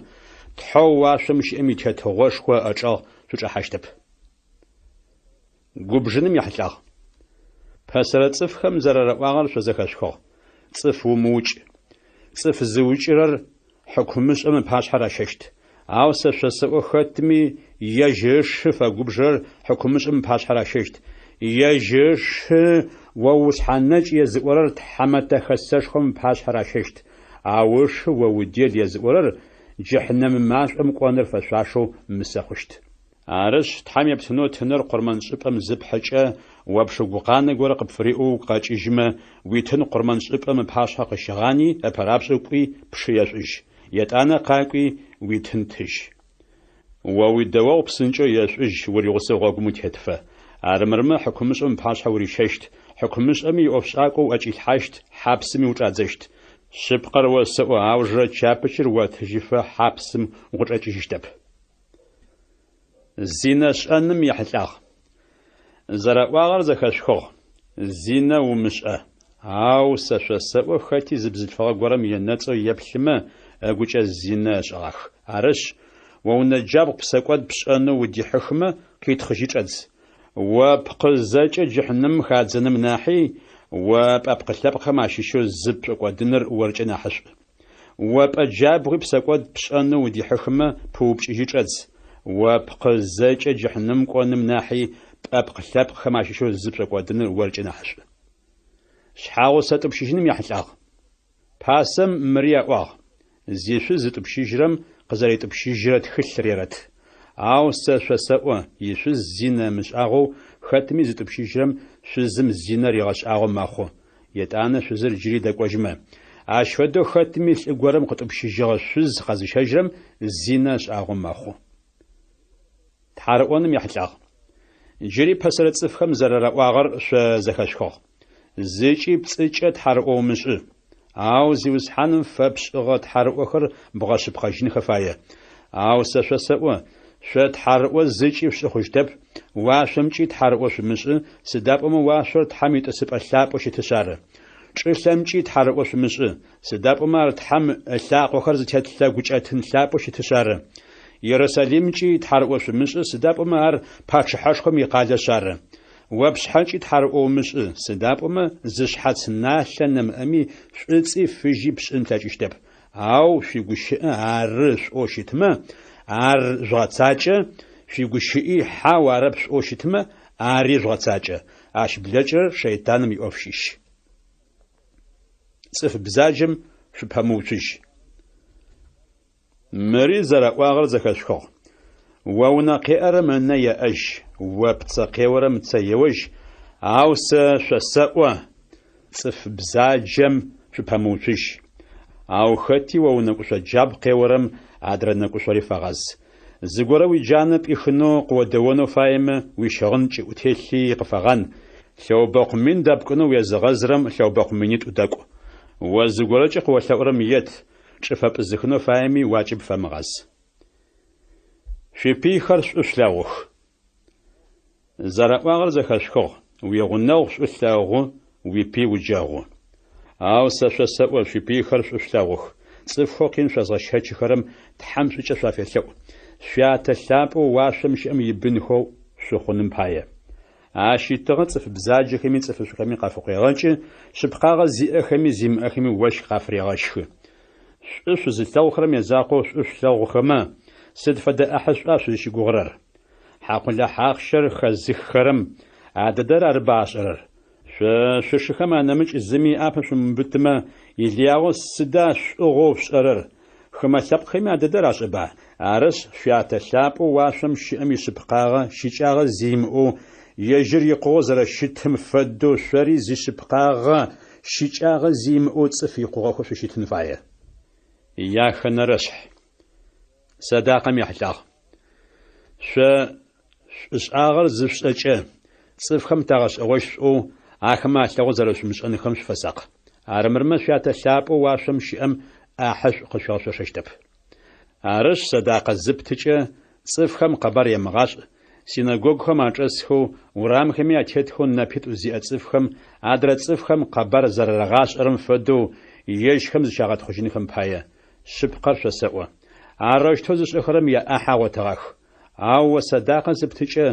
Тхьэу уашъом щыӏэм и Тетыгъошхо ыӏэчӏэгъ шъучӏэхьащтэп. Губжыным ехьылӏагъ. Пэсэрэ цӏыфхэм зэрараӏуагъэр шъо зэхэшъухыгъ, Цӏыф умыукӏ. Цӏыф зыукӏырэр хьыкумышӏэм ыпашъхьэ ращэщт. Ау сэ шъосэӏо, хэтми ежь ышы фэгубжырэр хьыкумышӏэм ыпашъхьэ ращэщт. Ежь ышы о ушъхьэнэкӏ езыӏорэр Тхьэмэтэ Хэсэшхом ыпашъхьэ ращэщт. Ау ышы о удел езыӏорэр джыхьнэм машӏом кӏоныр фэшъуашэу мысэ хъущт. Арышъ, Тхьэм ептынэу тыныр къурмэншӏыпӏэм зыпхьыкӏэ, о пшы гукъанэ горэ къыпфыриӏэу угу къэкӏыжьымэ, уитын къурмэншӏыпӏэм ыпашъхьэ къыщыгъани, ыпэрапшӏэу кӏуи, пшы ешӏужь. Етӏанэ къакӏуи, уитын тыжь. О уидэогъу псынкӏэу ешӏужь уригъусэу гъогум утетыфэ. Арымырмэ, хьыкумышӏэм ыпашъхьэ урищэщт, хьыкумышӏэми иӏофшӏакӏо уӏэкӏилъхьащт, хьапсыми учӏадзэщт. Шъыпкъэр осэӏо, аужырэ чапычыр отыжьыфэ хьапсым укъычӏэкӏыжьыщтэп. Зинэ шӏэным ехьылӏагъ. Зэраӏуагъэр зэхэшъухыгъ: Зинэ умышӏэ. Ау сэ шъосэӏо, хэти зы бзылъфыгъэ горэм енэцӏэу еплъымэ, ыгукӏэ зинэ ышӏэгъах. Арышъ, о унэ джабгъу псэкӏод пшӏэнэу удихьыхымэ, къитхъыжьи чӏэдз. О пкъы зэкӏэ джыхьнэмым хадзэным нахьи, о пӏэпкъы-лъэпкъхэм ащыщэу зы пшӏокӏодыныр оркӏэ нахьышӏу. О пӏэ джабгъуи псэкӏод пшӏэнэу удихьыхымэ, пыупкӏыжьи чӏэдз. О пкъы зэкӏэ джыхьнэмым кӏоным нахьи, пӏэпкъ-лъэпкъхэм ащыщэу зы пшӏокӏодыныр оркӏэ нахьышӏу. Шъхьагъусэ тӏупщыжьыным ехьылӏагъ. Пасэм мыри аӏуагъ, Зишъуз зытӏупщыжьырэм къызэритӏупщыжьырэ тхылъ рерэт. Ау сэ шъосэӏо, ишъуз зинэ ымышӏагъэу хэтми зытӏупщыжьырэм шъузым зинэ ригъэшӏагъэу мэхъу, етӏанэ шъузыр джыри дэкӏожьымэ. Ащ фэдэу хэтми лӏы горэм къытӏупщыжьыгъэ шъуз къэзыщэжьырэм зинэ ышӏагъэу мэхъу. Тхьарыӏоным ехьылӏагъ. Джыри пэсэрэ цӏыфхэм зэрэраӏуагъэр шъо зэхэшъухыгъ. Зыкӏи пцӏыкӏэ тхьарыӏо умышӏы. Ау Зиусхьаным фэпшӏыгъэ тхьарыӏохэр бгъэшъыпкъэжьынхэ фае. Ау сэ шъосэӏо, шъо тхьарыӏо зыкӏи шъушӏы хъущтэп, уашъомкӏи тхьарыӏо шъумышӏы, сыда пӏомэ уашъор Тхьэм итӏысыпӏэ лъапӏэу щытышъ ары. Чӏылъэмкӏи тхьарыӏо шъумышӏы, сыда пӏомэ ар Тхьэм ылъакъохэр зытет лъэгукӏэтын лъапӏэу щытышъ ары. Ерусалимкӏи тхьарыӏо шъумышӏы, сыда пӏомэ ар Пачъыхьэшхом икъалэшъ ары. О пшъхьэкӏи тхьарыӏо умышӏы, сыда пӏомэ зы шъхьац налъэ нэмыӏэми шӏуцӏи фыжьи пшӏын плъэкӏыщтэп. Ау шъуигущыӏэ ары шъуӏоу щытмэ, ар жъугъэцакӏэ, шъуигущыӏи хьау арэп шъуӏоу щытмэ, ари жъугъэцакӏэ. Ащ блэкӏырэр шэйтаным иӏоф щыщ. Цӏыф бзаджэм шъупэмыуцужь. Мыри зэраӏуагъэр зэхэшъухыгъ. О унэ къеӏэрэм ынэ еӏэжь, о пцэ къеорэм ыцэ еожь, ау сэ шъосэӏо, цӏыф бзаджэм шъупэмыуцужь. Ау хэти о унэкӏушъо джабгъу къеорэм адрэ нэкӏушъори фэгъаз. Зыгорэ уиджанэ пӏихынэу къыодэонэу фаемэ, уищыгъын кӏыӏутелъи къыфэгъан, лъэубэкъу мин дэпкӏынэу уезыгъэзырэм лъэубэкъу минитӏу дэкӏу. О зыгорэкӏэ къыолъэӏурэм ет, чӏыфэ пӏызыхынэу фаеми уакӏыб фэмыгъаз. Шъуипыйхэр шӏу шъулъэгъух. Зэраӏуагъэр зэхэшъухыгъ, уигъунэгъу шӏу лъэгъу, уипый уджэгъу. Ау сэ шъосэӏо, шъуипыйхэр шӏу шъулъэгъух, цӏыфхэу къин шъозгъэщэчыхэрэм Тхьэм шӏукӏэ шъуафелъэӏу, Шъуятэ лъапӏэу уашъом щыӏэм ибынхэу шъухъуным пае. Ащ итыгъэ цӏыф бзаджэхэми цӏыфышӏухэми къафыкъуегъэкӏы, шъыпкъагъэ зиӏэхэми зимыӏэхэми ощх къафырегъэщхы. Шӏу шъузылъэгъухэрэм язакъоу шӏу шъулъэгъухэмэ, сыд фэдэ ӏахьышӏуа шъузщыгугъырэр? Хьакъулахь ахъщэр хэзыххэрэм а дэдэр арыба ашӏэрэр? Шъо шъушыхэм анэмыкӏ зыми ыӏапэ шъумыубытымэ, илыягъэу сыда шӏугъэу шъушӏэрэр? Хымэ лъэпкъхэми а дэдэр ашӏэба? Арышъ, Шъуятэ лъапӏэу уашъом щыӏэм ишъыпкъагъэ щыкӏагъэ зи имыӏэу, ежьыр икъугъэу зэрэщытым фэдэу шъори зишъыпкъагъэ щыкӏагъэ зи имыӏэу цӏыф икъугъэхэу шъущытын фае. Яхэнэрэшъхь. Сэдакъэм ехьылӏагъ. Шъо шӏушӏагъэр зышъушӏэкӏэ, цӏыфхэм тагъэшӏэгъощт шъуӏоу, ахэмэ алъэгъоу зэрэшъумышӏэнхэм шъуфэсакъ. Арымырмэ Шъуятэ лъапӏэу уашъом щыӏэм ӏахьышӏу къышъуигъэшъошэщтэп. Арышъ, сэдакъэ зыптыкӏэ, цӏыфхэм къэбар емыгъашӏ, синэгогухэм ачӏэсхэу, урамхэми атетхэу нэпитӏу зиӏэ цӏыфхэм адрэ цӏыфхэм къэбар зэрарагъашӏэрэм фэдэу, ежьхэм зыщагъэтхъужьынхэм пае. Шъыпкъэр шъосэӏо, арэущтэу зышӏэхэрэм яӏахь агъотыгъах. Ау о сэдакъэ зыптыкӏэ,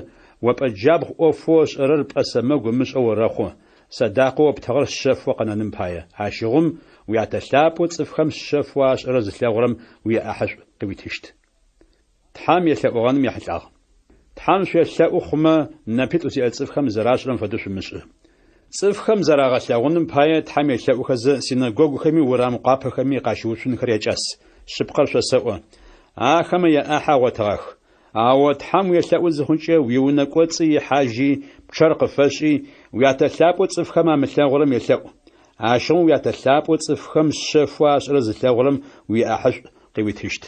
о пӏэ джабгъу ӏофэу ышӏэрэр пӏэ сэмэгу ымышӏэу орэхъу, сэдакъэу оптыгъэр шъэфэу къэнэным пае. Ащыгъум Уятэ лъапӏэу цӏыфхэм шъэфэу ашӏэрэр зылъэгъурэм уиӏахьышӏу къыуитыщт. Тхьэм елъэӏугъэным ехьылӏагъ. Тхьэм шъуелъэӏу хъумэ, нэпитӏу зиӏэ цӏыфхэм зэрашӏырэм фэдэу шъумышӏы. Цӏыфхэм зарагъэлъэгъуным пае Тхьэм елъэӏухэзэ, синэгогухэми урам къуапэхэми къащыуцунхэр якӏас. Шъыпкъэр шъосэӏо, ахэмэ яӏахь агъотыгъах. Ау о Тхьэм уелъэӏу зыхъукӏэ, уиунэ кӏоцӏы ихьажьи, пчъэр къыфэшӏи, Уятэ лъапӏэу цӏыфхэм амылъэгъурэм елъэӏу. Ащыгъум Уятэ лъапӏэу цӏыфхэм шъэфэу ашӏэрэр зылъэгъурэм уиӏахьышӏу къыуитыщт.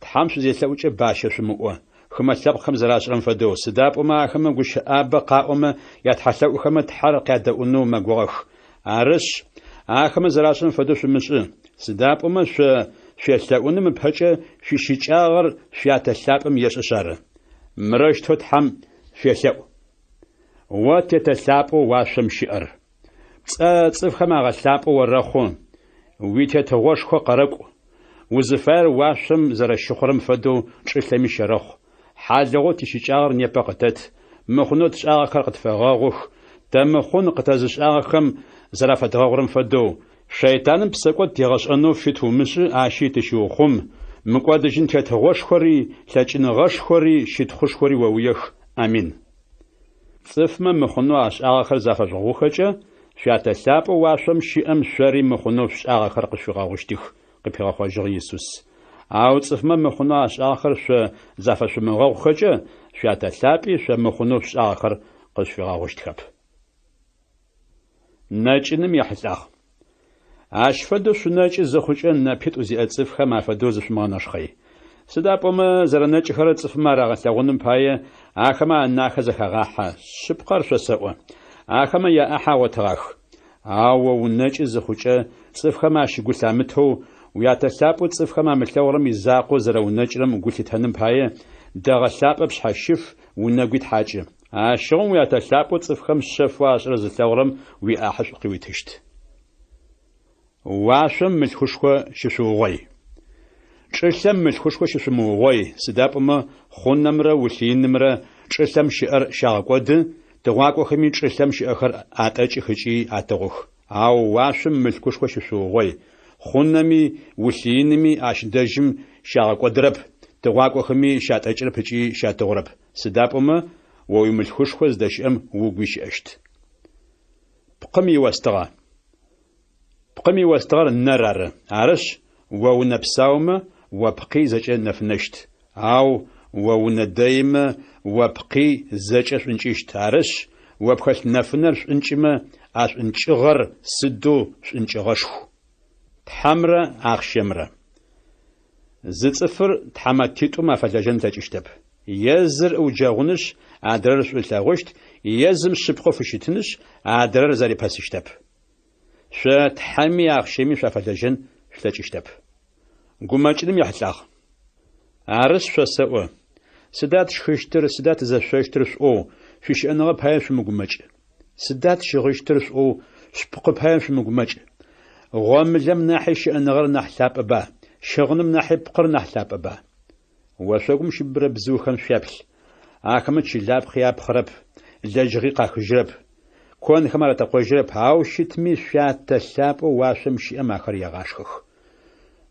Тхьэм шъузелъэӏукӏэ бащэ шъумыӏо, хымэ лъэпкъхэм зэрашӏырэм фэдэу, сыда пӏомэ ахэмэ гущыӏабэ къаӏомэ ятхьэлъэӏухэмэ Тхьэр къядэӏунэу мэгугъэх. Арышъ, ахэмэ зэрашӏырэм фэдэу шъумышӏы, сыда пӏомэ шъо шъуелъэӏуным ыпэкӏэ шъуищыкӏагъэр Шъуятэ лъапӏэм ешӏэшъ ары. Мырэущтэу Тхьэм шъуелъэӏу. О Тетэ лъапӏэу уашъом щыӏэр! Пцӏэ цӏыфхэм агъэлъапӏэу орэхъу, уи Тетыгъошхо къэрэкӏу. Узыфаер уашъом зэрэщыхъурэм фэдэу чӏылъэми щэрэхъу. Хьалыгъоу тищыкӏагъэр непэ къытэт, мыхъунэу тшӏагъэхэр къытфэгъэгъух, тэ мыхъун къытэзышӏагъэхэм зэрафэдгъэгъурэм фэдэу. Шэйтаным псэкӏод тигъэшӏэнэу фит умышӏы, ащи тыщыухъум, мыкӏодыжьын тетыгъошхори, лъэкӏыныгъэшхори, щытхъушхори оуиех. Амин. Цӏыфмэ мыхъунэу ашӏагъэхэр зафэжъугъэгъухэкӏэ, Шъуятэ лъапӏэу уашъом щыӏэм шъори мыхъунэу шъушӏагъэхэр къышъуфигъэгъущтых, къыпигъэхъожьыгъ Исус. Ау цӏыфмэ мыхъунэу ашӏагъэхэр шъо зафэшъумыгъэгъухэкӏэ, Шъуятэ лъапӏи шъо мыхъунэу шъушӏагъэхэр къышъуфигъэгъущтхэп. Нэкӏыным ехьылӏагъ. Ащ фэдэу шъунэкӏы зыхъукӏэ, нэпитӏу зиӏэ цӏыфхэм афэдэу зышъумыгъэнэшхъэй. Сыда пӏомэ зэрэнэкӏыхэрэр цӏыфмэ арагъэлъэгъуным пае, ахэмэ анахэ зэхагъахьэ. Шъыпкъэр шъосэӏо, ахэмэ яӏахь агъотыгъах. Ау о унэкӏы зыхъукӏэ, цӏыфхэм ащ гу лъамытэу, Уятэ лъапӏэу цӏыфхэм амылъэгъурэм изакъоу зэрэунэкӏырэм гу лъитэным пае, дэгъэ лъапӏэ пшъхьэщыф, унэгуи тхьакӏы. Ащыгъум Уятэ лъапӏэу цӏыфхэм шъэфэу ашӏэрэр зылъэгъурэм уиӏахьышӏу къыуитыщт. Уашъом мылъкушхо щышъуугъой. Чӏылъэм мылъкушхо щышъумыугъой, сыда пӏомэ хъунэмрэ улъыинымрэ чӏылъэм щыӏэр щагъэкӏоды, тыгъуакӏохэми чӏылъэм щыӏэхэр атӏэкӏых ыкӏи атыгъух. Ау уашъом мылъкушхо щышъуугъой, хъунэми улъыиными ащ дэжьым щагъэкӏодырэп, тыгъуакӏохэми щатӏэкӏырэп ыкӏи щатыгъурэп, сыда пӏомэ о уимылъкушхо зыдэщыӏэм угуи щыӏэщт. Пкъым иостыгъэ. Пкъым иостыгъэр нэр ары. Арышъ, о унэ псаумэ, о пкъи зэкӏэ нэфынэщт. Ау о унэ дэимэ, о пкъи зэкӏэ шӏункӏыщт. Арышъ, о пхэлъ нэфынэр шӏункӏымэ, а шӏункӏыгъэр сыдэу шӏункӏыгъэшху! Тхьэмрэ ахъщэмрэ. Зы цӏыфыр тхьамэтитӏум афэлэжьэн ылъэкӏыщтэп. Е зыр ыуджэгъунышъ, адрэр шӏу ылъэгъущт, е зым шъыпкъэу фыщытынышъ, адрэр зэрипэсыщтэп. Шъо Тхьэми ахъщэми шъуафэлэжьэн шъулъэкӏыщтэп. Гумэкӏыным ехьылӏагъ. Арышъ, шъосэӏо, сыда тшхыщтыр, сыда тызэшъощтыр шъуӏоу, шъуищыӏэныгъэ пае шъумыгумэкӏ. Сыда тщыгъыщтыр шъуӏоу, шъупкъы пае шъумыгумэкӏ. Гъомылэм нахьи щыӏэныгъэр нахь лъапӏэба, щыгъыным нахьи пкъыр нахь лъапӏэба? Ошъогум щыбыбырэ бзыухэм шъуяплъ. Ахэмэ чылапхъи апхъырэп, лэжьыгъи къахыжьырэп, конхэм аратэкъожьырэп, ау щытми Шъуятэ лъапӏэу уашъом щыӏэм ахэр егъашхэх.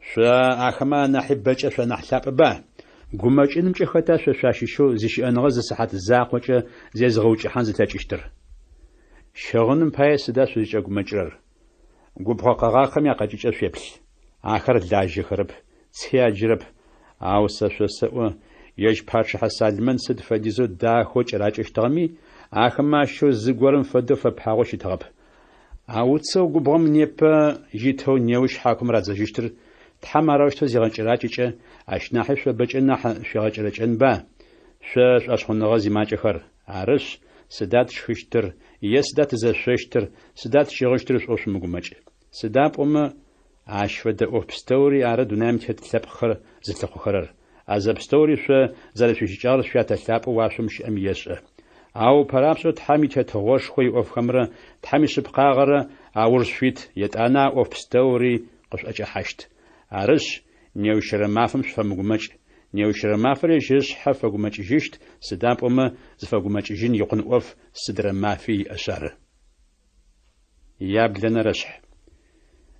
Шъо ахэмэ анахьи бэкӏэ шъуанахь лъапӏэба? Гумэкӏынымкӏэ хэта шъо шъуащыщэу зищыӏэныгъэ зы сыхьат закъокӏэ зезыгъэукӏыхьан зылъэкӏыщтыр? Щыгъыным пае сыда шъузыкӏэгумэкӏырэр? Губгъо къэгъагъхэм якъэкӏыкӏэ шъуеплъ. Ахэр лажьэхэрэп, ци аджырэп. Ау сэ шъосэӏо, ежь пачъыхьэ Салмэн сыд фэдизэу дахэу кӏэракӏэщтыгъэми, ахэмэ ащыщэу зыгорэм фэдэу фэпагъэу щытыгъэп. А уцэу губгъом непэ итэу неущ хьакум радзэжьыщтыр Тхьэм арэущтэу зигъэкӏэракӏэкӏэ, ащ нахьи шъо бэкӏэ нахь шъуигъэкӏэрэкӏэнба, шъо шӏошъхъуныгъэ зимакӏэхэр? Арышъ, сыда тшхыщтыр, е сыда тызэшъощтыр, сыда тщыгъыщтыр шъуӏоу шъумыгумэкӏ. Сыда пӏомэ ащ фэдэ ӏоф пстэури ары дунаим тет лъэпкъхэр зылъыхъухэрэр. А зэпстэури шъо зэрэшъуищыкӏагъэр Шъуятэ лъапӏэу уашъом щыӏэм ешӏэ. Ау ыпэрапшӏэу Тхьэм и Тетыгъошхо иӏофхэмрэ Тхьэм ишъыпкъагъэрэ ауж шъуит, етӏанэ а ӏоф пстэури къышъуӏэкӏэхьащт. Арышъ, неущырэ мафэм шъуфэмыгумэкӏ. Неущырэ мафэр ежь ышъхьэ фэгумэкӏыжьыщт, сыда пӏомэ зыфэгумэкӏыжьын икъун ӏоф сыдрэ мафи иӏэшъ ары. Яблэнэрэшъхь.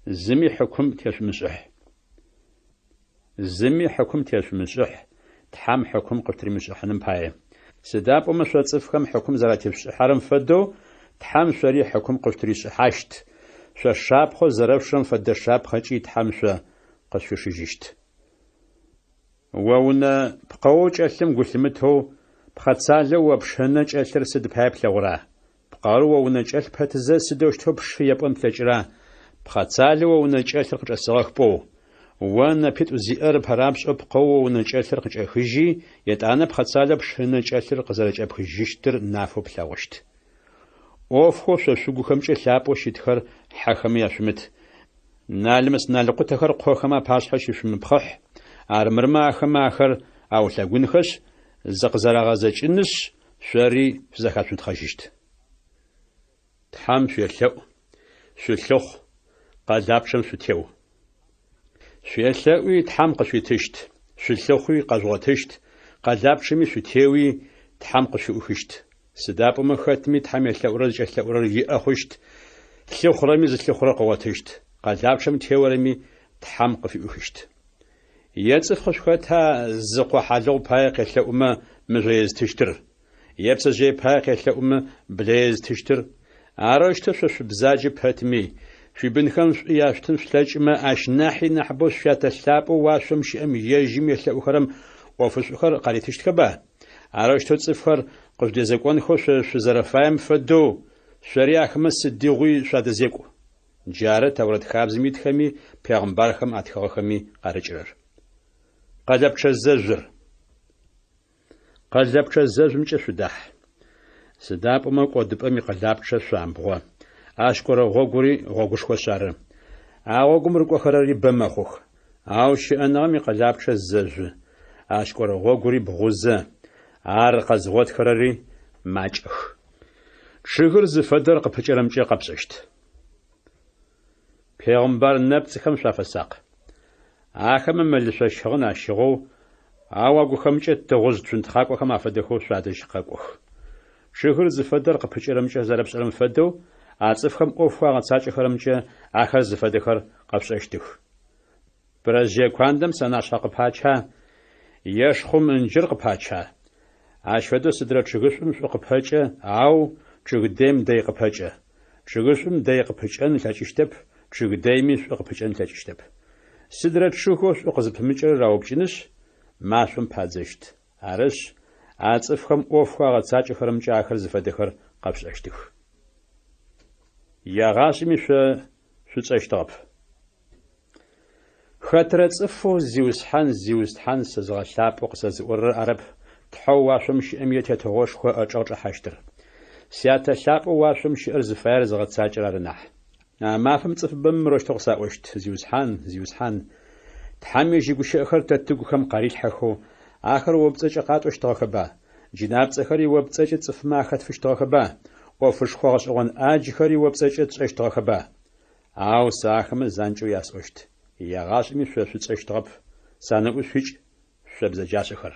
Зыми хьыкум тешъумышӏыхь. Зыми хьыкум тешъумышӏыхь, Тхьэм хьыкум къышъутыримышӏыхьаным пае. Сыда пӏомэ шъо цӏыфхэм хьыкум зэратешъушӏыхьэрэм фэдэу, Тхьэм шъори хьыкум къышъутыришӏыхьащт, шъо шапхъэу зэрэшъушырэм фэдэ шапхъэкӏи Тхьэм шъо къышъуишыжьыщт. О унэ пкъэоу кӏэлъым гу лъымытэу, пхъэцалэу о пшы ынэ кӏэлъыр сыд пае плъэгъура? Пкъэур о унэ кӏэлъ пэтызэ, сыдэущтэу пшы епӏон плъэкӏыра, Пхъэцалэу о унэ кӏэлъыр къычӏэсэгъэх пӏоу? О нэпитӏу зиӏэр ыпэрапшӏэу пкъэоу о унэ кӏэлъыр къыкӏэхыжьи, етӏанэ пхъэцалэу пшы ынэ кӏэлъыр къызэрэкӏэпхыжьыщтыр нафэу плъэгъущт. ӏофхэу шъо шъугухэмкӏэ лъапӏэу щытхэр хьэхэмэ яшъумыт, налмэс-налкъутэхэр къохэмэ апашъхьэ щышъумыпхъыхь, армырмэ ахэмэ ахэр аулъэгунхэшъ, зыкъызэрагъэзэкӏынышъ, шъори шъузэхацунтхъэжьыщт. Тхьэм шъуелъэӏу, шъулъыхъу, къэлапчъэм шъутеу. Шъуелъэӏуи, Тхьэм къышъуитыщт, шъулъыхъуи, къэжъугъотыщт, къэлапчъэми шъутеуи, Тхьэм къышъуфыӏухыщт. Сыда пӏомэ хэтми Тхьэм елъэӏурэр зыкӏэлъэӏурэр иӏэ хъущт, лъыхъурэми зылъыхъурэр къыгъотыщт, къэлапчъэм теорэми Тхьэм къыфыӏуихыщт. Е цӏыф къышъухэта зы къо хьалыгъу пае къелъэӏумэ мыжъо езытыщтыр? Е пцэжъые пае къелъэӏумэ блэ езытыщтыр? Арэущтэу шъо шъубзаджэ пэтми, шъуибынхэм шӏу яшъутын шъулъэкӏымэ, ащ нахьи нахьыбэу шъуятэ лъапӏэу уашъом щыӏэм ежьым елъэӏухэрэм ӏофышӏухэр къаритыщтхэба? Арэущтэу цӏыфхэр къыжъудэзекӏонхэу шъо шъузэрэфаем фэдэу, шъори ахэмэ сыдигъуи шъуадэзекӏу. Джары Тэурэт хабзэм итхэми пегъымбархэм атхыгъэхэми къарыкӏырэр. Къэлэпчъэ зэжъур. Къэлэпчъэ зэжъумкӏэ шъудахь. Сыда пӏомэ кӏодыпӏэм икъэлапчъэ шъуамбгъо, ащ кӏорэ гъогури гъогушхошъ ары. А гъогум рыкӏохэрэри бэ мэхъух. Ау щыӏэныгъэм икъэлапчъэ зэжъу, ащ кӏорэ гъогури бгъузэ, ар къэзгъотхэрэри макӏэх. Чъыгыр зыфэдэр къыпыкӏэрэмкӏэ къэпшӏэщт. Пегъымбар нэпцӏхэм шъуафэсакъ. Ахэмэ мэлышъо щыгъын ащыгъэу, ау агухэмкӏэ тыгъужъ цунтхъакӏохэм афэдэхэу шъуадэжь къэкӏох. Чъыгыр зыфэдэр къыпыкӏэрэмкӏэ зэрэпшӏэрэм фэдэу, а цӏыфхэм ӏофхэу агъэцакӏэхэрэмкӏэ ахэр зыфэдэхэр къэпшӏэщтых. Пырэжъые куандэм сэнашъхьэ къыпача е шхъум ынджыр къыпача? Ащ фэдэу сыдрэ чъыгышӏум шӏу къыпэкӏэ, ау чъыг дэим дэй къыпэкӏэ. Чъыгышӏум дэй къыпыкӏэн ылъэкӏыщтэп, чъыг дэйми шӏу къыпыкӏэн ылъэкӏыщтэп. Сыдрэ чъыгэу шӏу къызыпымыкӏэрэр раупкӏынышъ, машӏом падзэщт. Арышъ, а цӏыфхэм ӏофхэу агъэцакӏэхэрэмкӏэ ахэр зыфэдэхэр къэпшӏэщтых. Егъашӏэми шъо шъутшӏэщтыгъэп. Хэтрэ цӏыфэу Зиусхьан, Зиусхьан сэзыгъэлъапӏэу къысэзыӏорэр арэп Тхьэу уашъом щыӏэм и Тетыгъошхо ыӏэчӏэгъ чӏэхьащтыр. Сятэ лъапӏэу уашъом щыӏэр зыфаер зыгъэцакӏэрэр ары нахь. А мафэм цӏыфыбэмэ мырэущтэу къысаӏощт, Зиусхьан, Зиусхьан, Тхьэм ежь игущыӏэхэр тэ тыгухэм къарилъхьэхэу, ахэр о пцӏэкӏэ къатӏощтыгъэхэба, джынапцӏэхэри о пцӏэкӏэ цӏыфмэ ахэтфыщтыгъэхэба, ӏофышхо гъэшӏэгъон ӏаджхэри о пцӏэкӏэ тшӏэщтыгъэхэба? Ау сэ ахэмэ занкӏэу ясӏощт, Егъашӏэми шъо шъутшӏэщтыгъэп, санэӏу шъуикӏ, шъо бзэджашӏэхэр.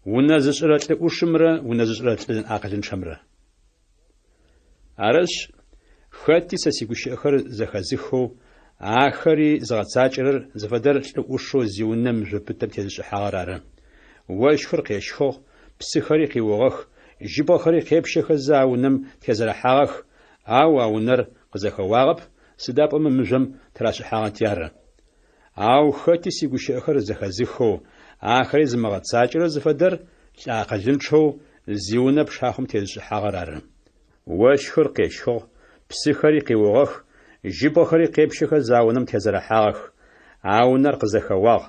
Унэ зышӏырэ лӏы ӏушымрэ унэ зышӏырэ лӏы акъылынчъэмрэ. Арышъ, хэти сэ сигущыӏэхэр зэхэзыхэу, ахэри зыгъэцакӏэрэр зыфэдэр лӏы ӏушэу зиунэ мыжъо пытэм тезышӏыхьагъэр ары. Ощхыр къещхыгъ, псыхэри къиугъэх, жьыбгъэхэри къепщэхэзэ а унэм тезэрэхьагъэх, Ау а унэр къызэхэуагъэп, сыда пӏомэ мыжъом тырашӏыхьагъэти ары. Ау хэти сигущыӏэхэр зэхэзыхэу, ахэри зымыгъэцакӏэрэр зыфэдэр лӏы акъылынчъэу зиунэ пшахъом тезышӏыхьагъэр ары. Ощхыр къещхыгъ, псыхэри къиугъэх, жьыбгъэхэри къепщэхэзэ а унэм тезэрэхьагъэх. А унэр къызэхэуагъ,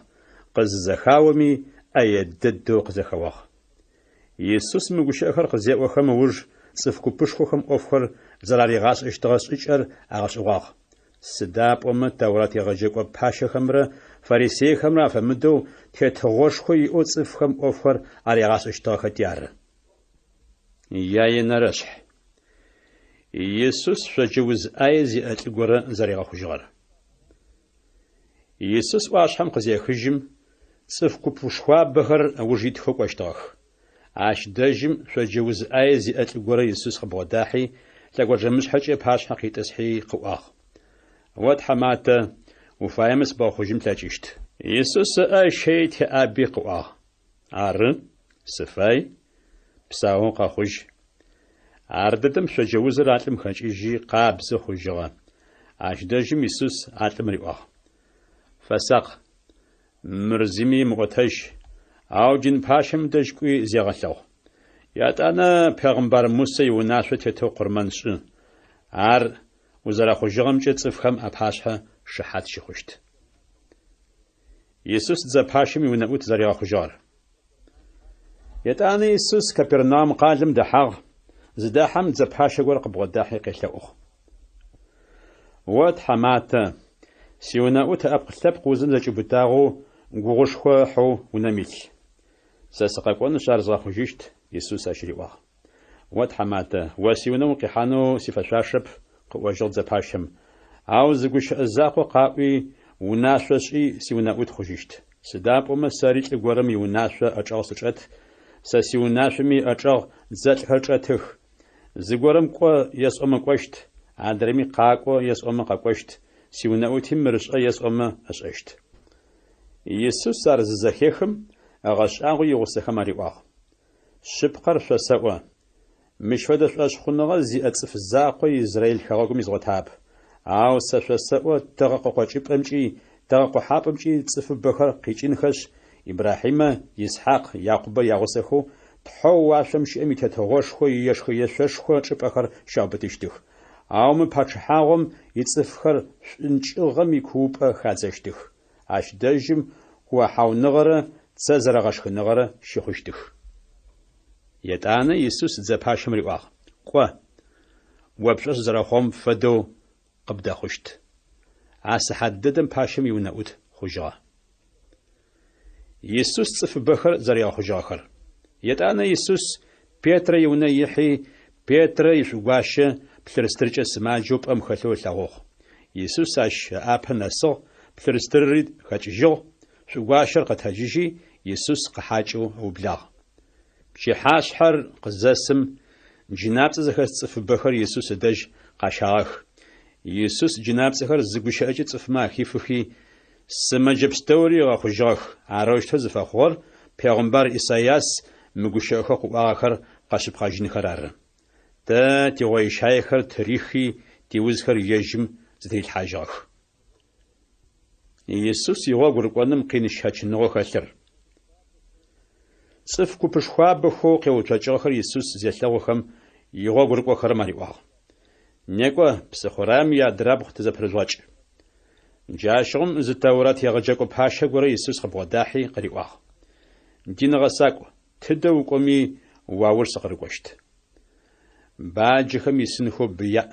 къызызэхаоми ӏэе дэдэу къызэхэуагъ. Исус мы гущыӏэхэр къызеӏохэм ыуж цӏыф купышхохэм ӏофхэр зэраригъашӏэщтыгъэ шӏыкӏэр агъэшӏэгъуагъ. Сыда пӏомэ Тэурат егъэджэкӏо пащэхэмрэ фарисейхэмрэ афэмыдэу тетыгъошхо иӏэу цӏыфхэм ӏофхэр аригъашӏэщтыгъэхэти ары. Яенэрэшъхь. Исус шъоджэ уз ӏае зиӏэ лӏы горэ зэригъэхъужьыгъэр. Исус ӏуашъхьэм къызехыжьым, цӏыф купышхуабэхэр ыуж итхэу кӏощтыгъэх. Ащ дэжьым шъоджэ уз ӏае зиӏэ лӏы горэ Исус къыбгъодахьи, лъэгонджэмышъхьэкӏэ ыпашъхьэ къитӏысхьи къыӏуагъ, О тхьаматэ, уфаемэ сыбгъэхъужьын плъэкӏыщт. Исус ыӏэ ыщэий теӏаби къыӏуагъ, Ары, сыфай, псаоу къэхъужь. Ардэдэм шъоджэ узыр а лӏым хэкӏыжьи, къабзэ хъужьыгъэ. Ащ дэжьым Исус а лӏым риӏуагъ, Фэсакъ! Мыр зыми емыӏотэжь, ау дин пащэм дэжь кӏуи зегъэлъэгъу. Етӏанэ пегъымбар Мусэ иунашъо тетэу къурмэн шӏы. Ар узэрэхъужьыгъэмкӏэ цӏыфхэм апашъхьэ шыхьат щыхъущт. Исус дзэ пащэм иунэӏут зэригъэхъужьыгъэр. Етӏанэ Исус Капернаум къалэм дэхьагъ, зыдэхьэм дзэ пащэ горэ къыбгъодахьи къелъэӏугъ. О, тхьаматэ, сиунэӏут ыӏэпкъ-лъэпкъ узым зэкӏиубытагъэу, гугъушхо ыхьэу унэм илъ. Сэ сыкъэкӏонышъ ар згъэхъужьыщт, Исус ащ риӏуагъ. О, тхьаматэ, о сиунэ укъихьанэу сифэшъуашэп, къыӏожьыгъ дзэпащэм. Ау зы гущыӏэ закъо къаӏуи, унашъо шӏи, сиунэӏут хъужьыщт. Сыда пӏомэ сэри лӏы горэм иунашъо ыӏэчӏэгъ сычӏэт, сэ сиунашъоми ыӏэчӏэгъ дзэлӏхэр чӏэтых. Зыгорэм кӏо есӏомэ кӏощт, адрэми къакӏо есӏомэ къэкӏощт, сиунэӏути мыр шӏэ есӏомэ ышӏэщт. Исус ар зызэхехым, ыгъэшӏагъуи игъусэхэм ариӏуагъ. Шъыпкъэр шъосэӏо, мыщ фэдэ шӏошъхъуныгъэ зиӏэ цӏыф закъо Израил хэгъэгум изгъотагъэп. Ау сэ шъосэӏо, тыгъэ къыкъокӏыпӏэмкӏи тыгъэ къохьапӏэмкӏи цӏыфыбэхэр къикӏынхэшъ, Ибрахьимэ, Исхьакъ, Якъубэ ягъусэхэу Тхьэу уашъом щыӏэм и Тетыгъошхо иешхэ-ешъошхо чӏыпӏэхэр щаубытыщтых. Ау мы пачъыхьагъом ицӏыфхэр шӏункӏыгъэм икуупӏэ хадзэщтых. Ащ дэжьым куохьауныгъэрэ цэ зэрэгъэшхыныгъэрэ щыхъущтых. Етӏанэ Исус дзэ пащэм риӏуагъ, Кӏо, о пшӏошъ зэрэхъугъэм фэдэу къыбдэхъущт. А сыхьат дэдэм пащэм иунэӏут хъужьыгъэ. Исус цӏыфыбэхэр зэригъэхъужьыгъэхэр. Етӏанэ Исус Петрэ иунэ ихьи, Петрэ ишӏугуащэ плъырстыркӏэ сымаджэу пӏэм хэлъэу ылъэгъугъ. Исус ащ ыӏапэ нэсыгъ, плъырстырри хэкӏыжьыгъ, шӏугуащэр къэтэджыжьи, Исус къыхьакӏэу ыублагъ. Пчыхьашъхьэр къызэсым, джынапцӏэ зыхэс цӏыфыбэхэр Исус ыдэжь къащагъэх. Исус джынапцӏэхэр зы гущыӏэкӏэ цӏыфмэ ахифыхи, сымэджэ пстэури ыгъэхъужьыгъэх. Арэущтэу зыфэхъугъэр пегъымбар Исайас мы гущыӏэхэу къыӏуагъэхэр къэшъыпкъэжьынхэр ары. Тэ тигъойщаехэр тырихи, тиузхэр ежьым зытырилъхьажьыгъэх. Исус игъогу рыкӏоным къин щэчыныгъэу хэлъыр. Цӏыф купышхуабэхэу къеуцокӏыгъэхэр Исус зелъэгъухэм, игъогу рыкӏохэрэм ариӏуагъ. Некӏо, псыхъураем иадрабгъу тызэпырыжъугъэкӏ. Джащыгъум зы Тэурат егъэджэкӏо пащэ горэ Исус къыбгъодахьи къыриӏуагъ. Дин гъэсакӏу, тыдэ укӏоми, уауж сыкъырыкӏощт. Баджэхэм исынхэу бы яӏ,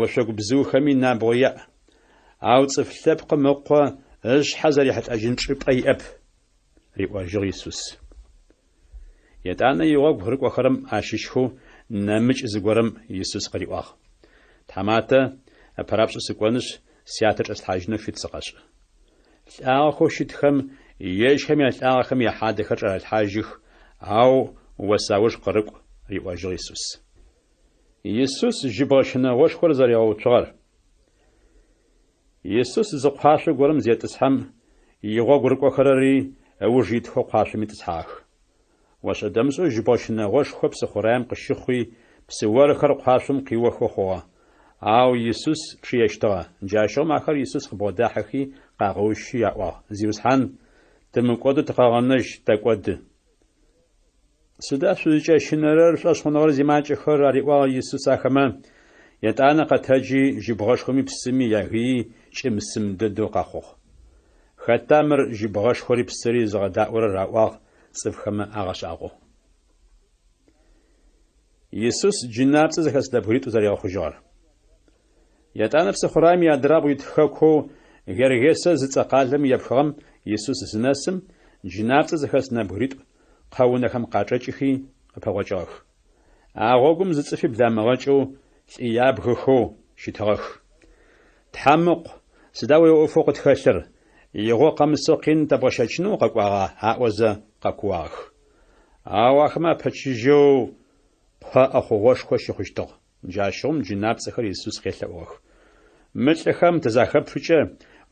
ошъогу бзыухэми набгъо яӏ, ау Цӏыф Лъэпкъым Ыкъо ышъхьэ зэрихьылӏэжьын чӏыпӏэ иӏэп, риӏожьыгъ Исус. Етӏанэ игъогу рыкӏохэрэм ащыщхэу нэмыкӏ зыгорэм Исус къыриӏуагъ, Тхьаматэ, ыпэрапшӏэ сыкӏонышъ, сятэ чӏэслъхьажьынэу фит сыкъэшӏ. Лӏагъэхэу щытхэм ежьхэм ялӏагъэхэм яхьадэхэр чӏарэлъхьажьых, ау о сауж къырыкӏу, риӏожьыгъ Исус. Исус жьыбгъэ щынэгъошхор зэригъэуцугъэр. Исус зы кхъуашъо горэм зетӏысхьэм, игъогу рыкӏохэрэри ыуж итхэу кхъуашъом итӏысхьагъэх. Ошӏэ-дэмышӏэу жьыбгъэ щынэгъошхо псыхъураем къыщыхъуи, псы орхэр кхъуашъом къиохэу хъугъэ. Ау Исус чъыещтыгъэ. Джащыгъум ахэр Исус къыбгъодахьэхи, къагъэущи аӏуагъ, Зиусхьан, тымыкӏодэу тыкъэгъэнэжь, тэкӏоды. Сыда шъузыкӏэщынэрэр, шӏошъхъуныгъэр зимакӏэхэр? ариӏуагъ Исус ахэмэ. Етӏанэ къэтэджи, жьыбгъэшхоми псыми ягыий, кӏым-сым дэдэу къэхъугъ. Хэта мыр жьыбгъэшхори псыри зыгъэдаӏорэр? аӏуагъ цӏыфхэмэ агъэшӏагъоу. Исус джынапцӏэ зыхэс нэбгыритӏу зэригъэхъужьыгъэр. Етӏанэ псыхъураем иадрабгъу ит хэкоу Гергесэ зыцӏэ къалэм епхыгъэм Исус зынэсым, джынапцӏэ зыхэс нэбгыритӏу къэунэхэм къачӏэкӏыхи къыпэгъокӏыгъэх. А гъогум зы цӏыфи бламыгъэкӏэу, лӏы ябгэхэу щытыгъэх. Тхьэм Ыкъу, сыда о уиӏофэу къытхэлъыр? Игъо къэмысэу къин тэбгъэщэчынэу укъэкӏуагъа? аӏозэ къэкууагъэх. Ау ахэмэ апэчыжьэу къо ӏэхъогъошхо щыхъущтыгъ. Джащыгъум джынапцӏэхэр Исус къелъэӏугъэх. Мы лӏыхэм тызахэпфыкӏэ,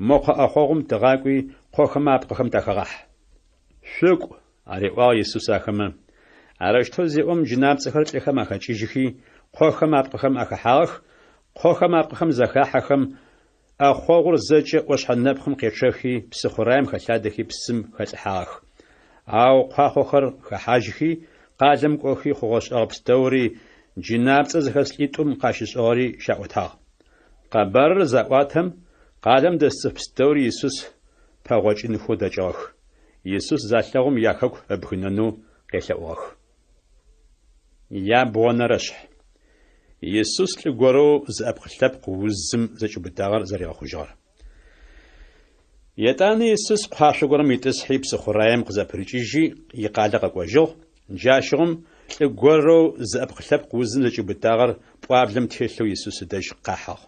мо къо ӏэхъогъум тыгъакӏуи, къохэмэ апкъыхэм тахэгъахь. Шъукӏу, ариӏуагъ Исус ахэмэ. Арэущтэу зеӏом, джынапцӏэхэр лӏыхэм ахэкӏыжьыхи, къохэм апкъыхэм ахэхьагъэх, къохэм апкъыхэм захахьэхэм, ӏэхъогъур зэкӏэ ӏошъхьэ нэпкъым къечъэхи, псыхъураем хэлъадэхи псым хэлӏыхьагъэх. Ау куахъохэр хэхьажьхи, къалэм кӏохи хъугъэ-шӏэгъэ пстэури, джынапцӏэ зыхэс лӏитӏум къащышӏыгъэри щаӏотагъ. Къэбарыр заӏуатэм, къалэм дэс цӏыф пстэури Исус пэгъокӏынхэу дэкӏыгъэх. Исус залъэгъум яхэку ыбгынэнэу къелъэӏугъэх. Ябгъонэрэшъхь. Исус лӏы горэу зыӏэпкъ-лъэпкъ узым зэкӏиубытагъэр зэригъэхъужьыгъэр. Етӏанэ Исус куашъо горэм итӏысхьи псыхъураем къызэпырыкӏыжьи икъалэ къэкӏожьыгъ, джащыгъум лӏы горэу зыӏэпкъ-лъэпкъ узым зэкӏиубытагъэр пӏуаблэм телъэу Исус ыдэжь къахьыгъ.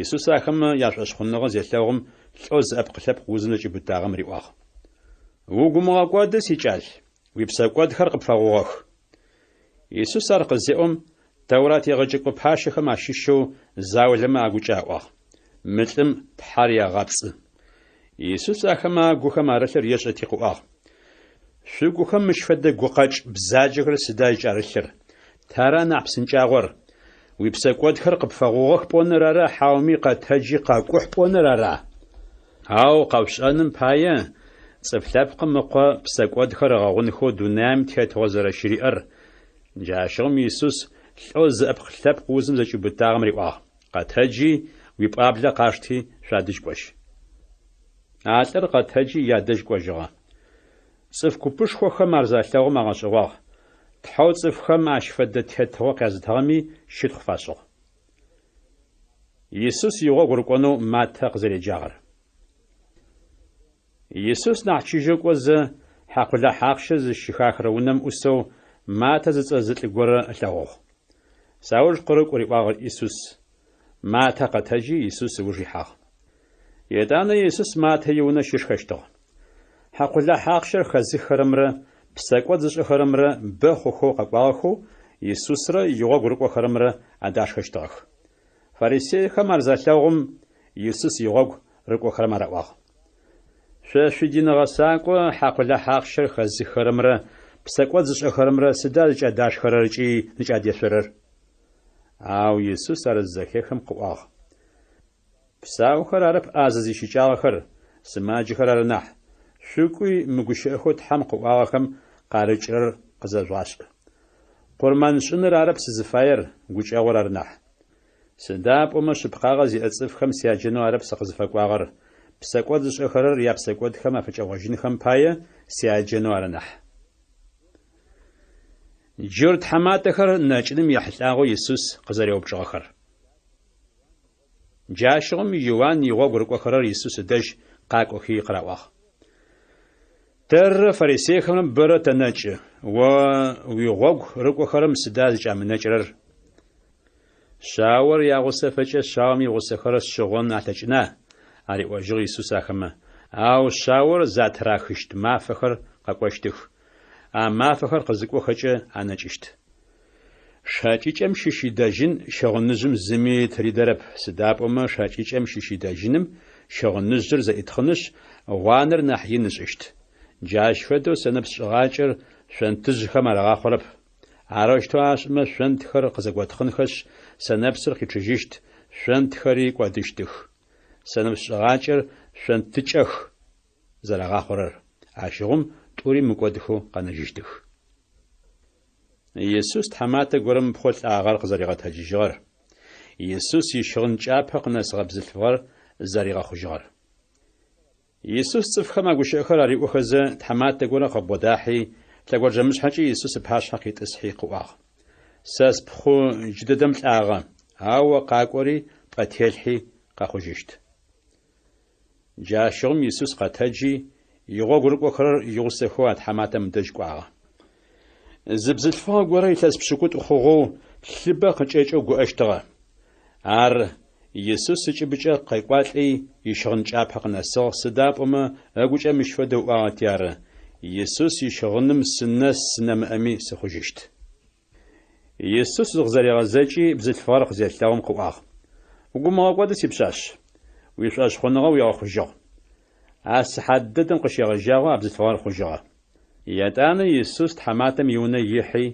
Исус ахэмэ яшӏошъхъуныгъэ зелъэгъум, лӏэу зыӏэпкъ-лъэпкъ узым зэкӏиубытагъэм риӏуагъ. Угу умыгъэкӏоды, сикӏал, уипсэкӏодхэр къыпфэгъугъэх. Исус ар къызеӏом, Тэурат егъэджэкӏо пащэхэм ащыщэу заулэмэ агукӏэ аӏуагъ, Мы лӏым Тхьэр егъэпцӏы. Исус ахэмэ агухэм арылъыр ешӏэти къыӏуагъ, Шъугухэм мыщ фэдэ гукъэкӏ бзаджэхэр сыда зыкӏарылъыр? Тара нахь псынкӏагъор, уипсэкӏодхэр къыпфэгъугъэх пӏоныр ара хьауми къэтэджи къэкӏухь пӏоныр ара? Ау къэшъушӏэным пае, Цӏыф Лъэпкъым Ыкъо псэкӏодхэр ыгъэгъунхэу дунаим тетыгъо зэрэщыриӏэр, Джащыгъум Исус лӏэу зыӏэпкъ-лъэпкъ узым зэкӏиубытагъэм риӏуагъ, Къэтэджи, уипӏуаблэ къашти, шъуадэжь кӏожь. А лӏыр къэтэджи, ядэжь кӏожьыгъэ. Цӏыф купышхохэм ар залъэгъум агъэшӏэгъуагъ, Тхьэу цӏыфхэм ащ фэдэ тетыгъо къязытыгъэми щытхъу фашӏыгъ. Исус игъогу рыкӏонэу Маттэ къызэреджагъэр. Исус нахь чыжьэу кӏозэ, хьакъулахь ахъщэ зыщыхахырэ унэм ӏусэу Маттэ зыцӏэ зы лӏы горэ ылъэгъугъ. Сауж къырыкӏу, риӏуагъ Исус. Маттэ къэтэджи, Исус ыуж ихьагъ. Етӏанэ Исус Маттэ иунэ щышхэщтыгъ. Хьакъулахь ахъщэр хэзыххэрэмрэ псэкӏод зышӏэхэрэмрэ бэ хъухэу къэкӏуагъэхэу Исусрэ игъогу рыкӏохэрэмрэ адашхэщтыгъэх. Фарисейхэм ар залъэгъум, Исус игъогу рыкӏохэрэм араӏуагъ. Шъо шъуидин гъэсакӏо хьакъулахь ахъщэр хэзыххэрэмрэ псэкӏод зышӏэхэрэмрэ сыда зыкӏадашхэрэр ыкӏи зыкӏадешъорэр? Ау Исус ар зызэхехым къыӏуагъ. Псаухэр арэп ӏазэ зищыкӏагъэхэр, сымаджэхэр ары нахь. Шъукӏуи, мы гущыӏэхэу Тхьэм къыӏуагъэхэм къарыкӏырэр къызэжъугъашӏ. Къурмэншӏыныр арэп сызыфаер, гукӏэгъур ары нахь. Сыда пӏомэ шъыпкъагъэ зиӏэ цӏыфхэм сяджэнэу арэп сыкъызыфэкӏуагъэр, псэкӏод зышӏэхэрэр япсэкӏодхэм афыкӏэгъожьынхэм пае сяджэнэу ары нахь. Джурт тхьаматэхэр нэкӏыным ехьылӏагъэу Исус къызэреупчӏыгъэхэр. Джащыгъум Иуан игъогу рыкӏохэрэр Исус ыдэжь къакӏохи къыраӏуагъ. Тэррэ фарисейхэмрэ бэрэ тэнэкӏы, о уигъогу рыкӏохэрэм сыда зыкӏамынэкӏырэр? Шъаор ягъусэфэкӏэ шъаом игъусэхэр шъыгъон алъэкӏына? ариӏожьыгъ Исус ахэмэ. Ау шъаор затырахыщт мафэхэр къэкӏощтых. А мафэхэр къызыкӏохэкӏэ анэкӏыщт. Шэкӏыкӏэм щыщ идэжьын щыгъыныжъым зыми тыридэрэп, сыда пӏомэ шэкӏыкӏэм щыщ идэжьыным щыгъыныжъыр зэӏитхъынышъ, гъуанэр нахь ин ышӏыщт. Джащ фэдэу сэнэпс шӏыгъакӏэр шъонтыжъхэм арагъахъорэп. Арэущтэу ашӏымэ, шъонтхэр къызэготхъынхэшъ, сэнэпсыр къичъыжьыщт, шъонтхэри кӏодыщтых. Сэнэпс шӏыгъакӏэр шъонтыкӏэх зэрагъахъорэр, ащыгъум тӏури мыкӏодхэу къэнэжьыщтых. Исус тхьаматэ горэм ыпхъу лӏагъэр къызэригъэтэджыжьыгъэр, Исус ищыгъын кӏапэ къынэсыгъэ бзылъфыгъэр зэригъэхъужьыгъэр. Исус цӏыфхэм а гущыӏэхэр ариӏохэзэ, тхьаматэ горэ къыбгъодахьи, лъэгонджэмышъхьэкӏэ Исус ыпашъхьэ къитӏысхьи къыӏуагъ, Сэ спхъу джыдэдэм лӏагъэ, ау о къакӏори пӏэ телъхьи къэхъужьыщт. Джащыгъум Исус къэтэджи, игъогу рыкӏохэрэр игъусэхэу а тхьаматэм ыдэжь кӏуагъэ. Зы бзылъфыгъэ горэ илъэс пшӏыкӏутӏу хъугъэу лъыбэ къыкӏэкӏэу гуӏэщтыгъэ. Ар Исус ыкӏыбыкӏэ къекӏуалӏи, ищыгъын кӏапэ къынэсыгъ, сыда пӏомэ ыгукӏэ мыщ фэдэу ыӏуагъэти ары, Исус ищыгъыным сынэс нэмыӏэми сыхъужьыщт. Исус зыкъызэригъэзэкӏи, бзылъфыгъэр къызелъэгъум къыӏуагъ, Угу умыгъэкӏоды, сипшъашъ, уишӏошъхъуныгъэ уигъэхъужьыгъ. А сыхьат дэдэм къыщегъэжьагъэу а бзылъфыгъэр хъужьыгъэ. Етӏанэ Исус тхьаматэм иунэ ихьи,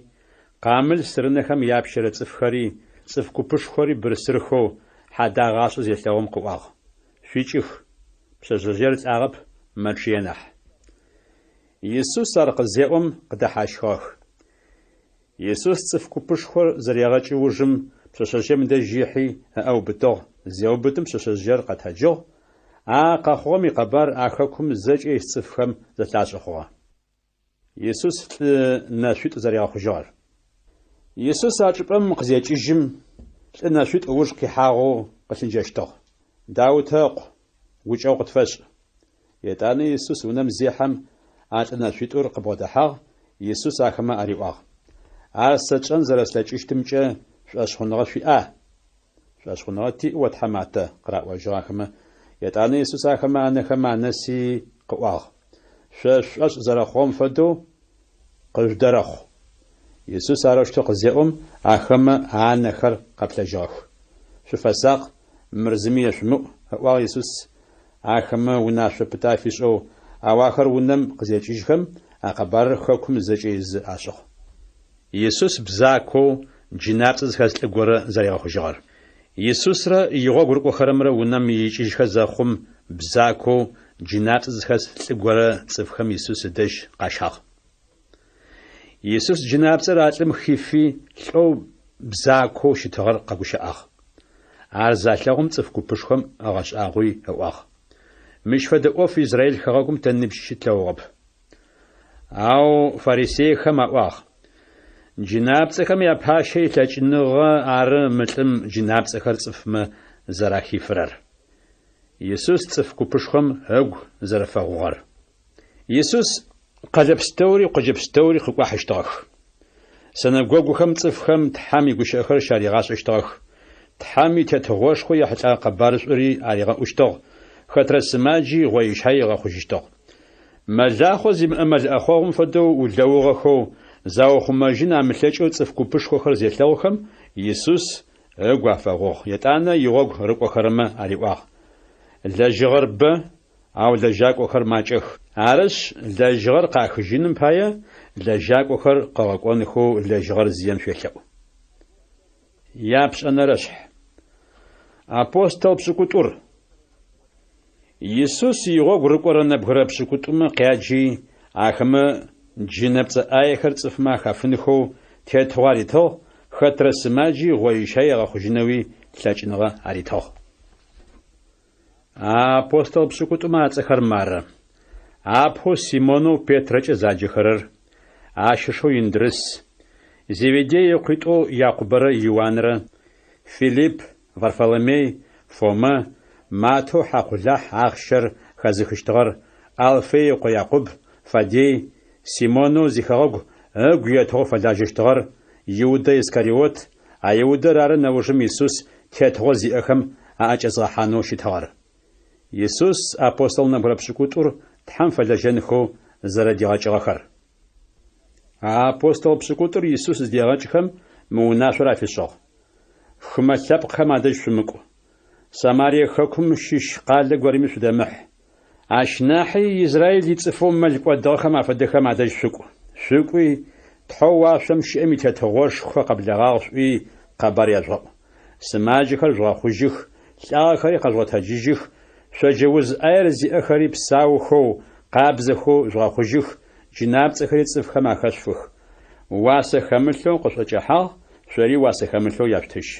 къамыл сырынэхэм япщэрэ цӏыфхэри, цӏыф купышхори бырсырхэу, хьадагъашӏэ зелъэгъум къыӏуагъ. Шъуикӏых! Пшъэшъэжъыер лӏагъэп, мэчъые нахь. Исус ар къызеӏом, къыдэхьащхыгъэх. Исус цӏыф купышхор зырегъэкӏы ужым, пшъэшъэжъыем дэжь ихьи, ыӏэ ыубытыгъ, зеубытым пшъэшъэжъыер къэтэджыгъ. А къэхъугъэм икъэбар а хэкум зэкӏэ ис цӏыфхэм зэлъашӏэ хъугъэ. Исус лӏы нэшъуитӏу зэригъэхъужьыгъэр. Исус а чӏыпӏэм къызекӏыжьым, лӏы нэшъуитӏу ыуж къихьагъэу къылъыджэщтыгъ. Даутэ ыкъу, гукӏэгъу къытфэшӏ! Етӏанэ Исус унэм зехьэм, а лӏы нэшъуитӏур къыбгъодэхьагъ, Исус ахэмэ ариӏуагъ, Ар сэ тшӏэн зэрэслъэкӏыщтымкӏэ шӏошъхъуныгъэ шъуиӏа? Шӏошъхъуныгъэ тиӏ, о тхьаматэ, къыраӏожьыгъ ахэмэ. Етӏанэ Исус ахэмэ анэхэм анэси къыӏуагъ, Шъо шъушӏошъ зэрэхъугъэм фэдэу къыжъудэрэхъу. Исус арэущтэу къызеӏом, ахэмэ анэхэр къэплъэжьыгъэх. Шъуфэсакъ, мыр зыми ешъумыӏу, ыӏуагъ Исус ахэмэ унашъо пытэ афишӏэу, ау ахэр унэм къызекӏыжьхэм, а къэбарыр хэкум зэкӏэ изы ашӏыгъ. Исус бзакоу джынапцӏэ зыхэс лӏы горэ зэригъэхъужьыгъэр. Исусрэ игъогу рыкӏохэрэмрэ унэм икӏыжьхэ зэхъум, бзакоу джынапцӏэ зыхэс лӏы горэ цӏыфхэм Исус ыдэжь къащагъ. Исус джынапцӏэр а лӏым хифи, лӏэу бзакоу щытыгъэр къэгущыӏагъ. Ар залъэгъум цӏыф купышхом ыгъэшӏагъуи ыӏуагъ. Мыщ фэдэ ӏоф Израиль хэгъэгум тэ ныбжьи щытлъэгъугъэп. Ау фарисейхэм аӏуагъ, Джынапцӏэхэм япащэ илъэкӏыныгъэ ары мы лӏым джынапцӏэхэр цӏыфмэ зэрахифырэр. Исус цӏыф купышхом ыгу зэрэфэгъугъэр. Исус къэлэ пстэури къоджэ пстэури къыкӏуахьыщтыгъэх. Синэгогухэм цӏыфхэм Тхьэм игущыӏэхэр щаригъашӏэщтыгъэх. Тхьэм и Тетыгъошхо ехьылӏэгъэ къэбарышӏури аригъэӏущтыгъ, хэтрэ сымаджи гъоищай ыгъэхъужьыщтыгъ. Мэлахъо зимыӏэ мэл ӏэхъогъум фэдэу улэугъэхэу, заухъумэжьын амылъэкӏэу цӏыф купышхохэр зелъэгъухэм, Исус ыгу афэгъугъ, етӏанэ игъогу рыкӏохэрэмэ ариӏуагъ, Лэжьыгъэр бэ, ау лэжьакӏохэр макӏэх. Арышъ, лэжьыгъэр къахыжьыным пае лэжьакӏохэр къыгъэкӏонхэу лэжьыгъэр зием шъуелъэӏу. Япшӏэнэрэшъхь. Апостол пшӏыкӏутӏур. Исус игъогу рыкӏорэ нэбгырэ пшӏыкӏутӏумэ къяджи, ахэмэ джынэпцӏэ ӏаехэр цӏыфмэ ахафынхэу тетыгъо аритыгъ, хэтрэ сымаджи гъоищай ыгъэхъужьынэуи лъэкӏыныгъэ аритыгъ. А апостол пшӏыкӏутӏумэ ацӏэхэр мары: апэу Симонэу Петрэкӏэ заджэхэрэр, ащ ышэу Индрыс, Зеведей ыкъуитӏоу Якъубэрэ Иуанрэ, Филипп, Варфоломей, Фомэ, Матэу хьакъулахь ахъщэр хэзыхыщтыгъэр, Алфей ыкъо Якъуб, Фаддей, Симонэу зихэгъэгу ыгу етыгъэу фэлажьэщтыгъэр, Иудэ Искариот, а Иудэр ары нэужым Исус тетыгъо зиӏэхэм аӏэкӏэзгъэхьанэу щытыгъэр. Исус апостол нэбгырэ пшӏыкӏутӏур Тхьэм фэлэжьэнхэу зэрэдигъэкӏыгъэхэр. А апостол пшӏыкӏутӏур Исус зыдегъэкӏхэм мы унашъор афишӏыгъ, Хымэ лъэпкъхэм адэжь шъумыкӏу. Самарие хэкум щыщ къалэ горэми шъудэмыхь. Ащ нахьи Израиль ицӏыфэу мэл кӏодыгъэхэм афэдэхэм адэжь шъукӏу. Шъукӏуи, Тхьэу уашъом щыӏэм и Тетыгъошхо къэблэгъагъ шъуӏуи къэбар яжъугъэӏу. Сымаджэхэр жъугъэхъужьых, лӏагъэхэри къэжъугъэтэджыжьых, шъоджэ уз ӏаер зиӏэхэри псаухэу, къабзэхэу жъугъэхъужьых, джынапцӏэхэри цӏыфхэм ахэшъуфых. Уасэ хэмылъэу къышъуӏэкӏэхьагъ, шъори уасэ хэмылъэу яшъутыжь.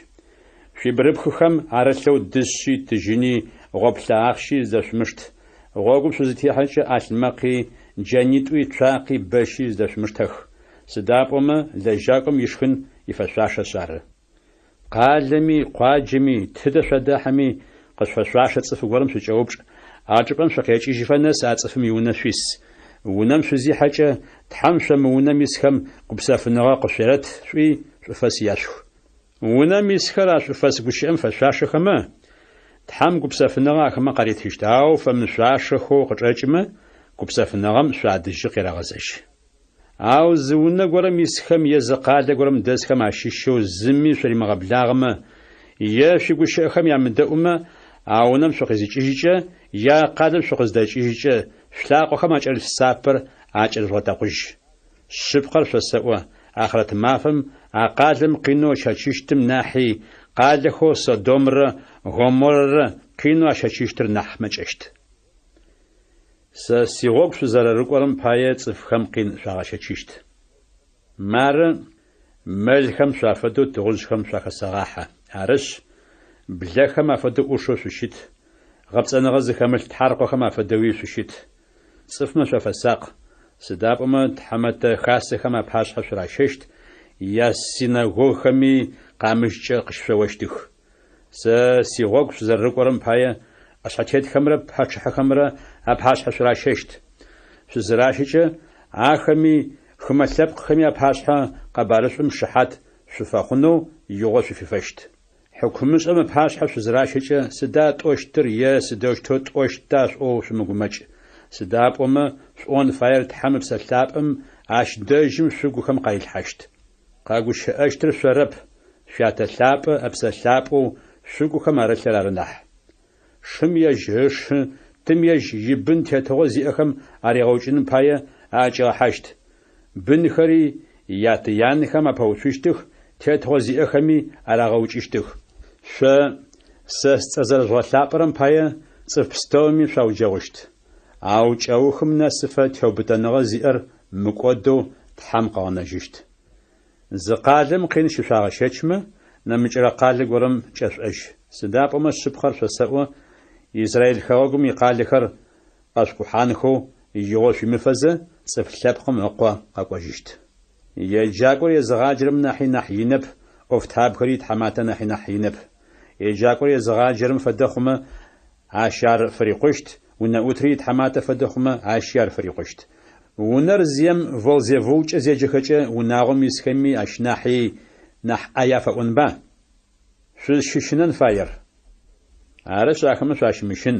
Шъуибгырыпхыхэм арылъэу дышъи, тыжьыни, гъоплъэ ахъщи зыдэшъумышт. Гъогум шъузытехьэкӏэ ӏалъмэкъи, джэнитӏуи, цуакъи, бэщи зыдэшъумыштэх. Сыда пӏомэ лэжьакӏом ишхын ифэшъуашэшъ ары. Къалэми, къуаджэми, тыдэ шъуадахьэми, къышъуфэшъуашэ цӏыф горэм шъукӏэупчӏ, а чӏыпӏэм шъукъекӏыжьыфэ нэс а цӏыфым иунэ шъуис. Унэм шъузихьэкӏэ, Тхьэм шъо мы унэм исхэм гупсэфыныгъэ къышъуерэт шъуӏуи, шӏуфэс яшъух. Унэм исхэр а шӏуфэс гущыӏэм фэшъуашэхэмэ, Тхьэм гупсэфыныгъэ ахэмэ къаритыщт, ау фэмышъуашэхэу къычӏэкӏымэ, гупсэфыныгъэм шъуадэжьы къерэгъэзэжь. Ау зы унэ горэм исхэм е зы къалэ горэм дэсхэм ащыщэу зыми шъуримыгъэблагъэмэ, е шъуигущыӏэхэм ямыдэӏумэ, а унэм шъукъизыкӏыжькӏэ е а къалэм шъукъыздэкӏыжькӏэ, шъулъакъохэм акӏэрылъ сапэр акӏэрыжъугъэтэкъужь. Шъыпкъэр шъосэӏо, ахърэт мафэм а къалэм къинэу ыщэчыщтым нахьи, къалэхэу Содомрэ Гоморрэ къинэу ащэчыщтыр нахь мэкӏэщт. Сэ сигъогу шъузэрэрыкӏорэм пае цӏыфхэм къин шъуагъэщэчыщт. Мары, мэлхэм шъуафэдэу тыгъужъхэм шъуахэсэгъахьэ. Арышъ, блэхэм афэдэу ӏушэу шъущыт, гъэпцӏэныгъэ зыхэмылъ тхьаркъохэм афэдэуи шъущыт. Цӏыфмэ шъуафэсакъ, сыда пӏомэ тхьэмэтэ хасэхэм апашъхьэ шъуращэщт, ясинэгогхэми къамыщкӏэ къыщышъоощтых. Сэ сигъогу шъузэрэрыкӏорэм пае ӏэшъхьэтетхэмрэ пачъыхьэхэмрэ апашъхьэ шъуращэщт. Шъузыращэкӏэ, ахэми, хымэ лъэпкъхэми апашъхьэ къэбарышӏум шыхьат шъуфэхъунэу игъо шъуфифэщт. Хьыкумышӏэм ыпашъхьэ шъузыращэкӏэ, сыда тӏощтыр е сыдэущтэу тӏощта шъуӏоу шъумыгумэкӏ. Сыда пӏомэ шъуӏон фаер Тхьэм Ыпсэ Лъапӏэм ащ дэжьым шъугухэм къарилъхьащт. Къэгущыӏэщтыр шъорэп, Шъуятэ лъапӏэ Ыпсэ Лъапӏэу шъугухэм арылъыр ары нахь. Шым ежь ышы, тым ежь ибын тетыгъо зиӏэхэм аригъэукӏыным пае аӏэкӏигъэхьащт. Бынхэри ятэ-янэхэм апэуцущтых, тетыгъо зиӏэхэми арагъэукӏыщтых. Шъо сэ сцӏэ зэрэжъугъэлъапӏэрэм пае цӏыф пстэуми шъуауджэгъущт. Ау кӏэухым нэсыфэ теубытэныгъэ зиӏэр мыкӏодэу Тхьэм къыгъэнэжьыщт. Зы къалэм къин щышъуагъэщэчмэ, нэмыкӏырэ къалэ горэм кӏэшъуӏэжь. Сыда пӏомэ шъыпкъэр шъосэӏо, Израиль хэгъэгум икъалэхэр къэшъукӏухьанхэу игъо шъуимыфэзэ, Цӏыф Лъэпкъым Ыкъо къэкӏожьыщт. Еджакӏор езыгъаджэрэм нахьи нахь инэп, ӏофтабгэри итхьаматэ нахьи нахь инэп. Еджакӏор езыгъаджэрэм фэдэ хъумэ, ащ ар фырикъущт, унэӏутри итхьаматэ фэдэ хъумэ, ащи ар фырикъущт. Унэр зием Волзевулкӏэ зеджэхэкӏэ, унагъом исхэми ащ нахьи нахь ӏай афэӏонба? Шъузщыщынэн фаер. Арышъ, ахэмэ шъуащымыщын,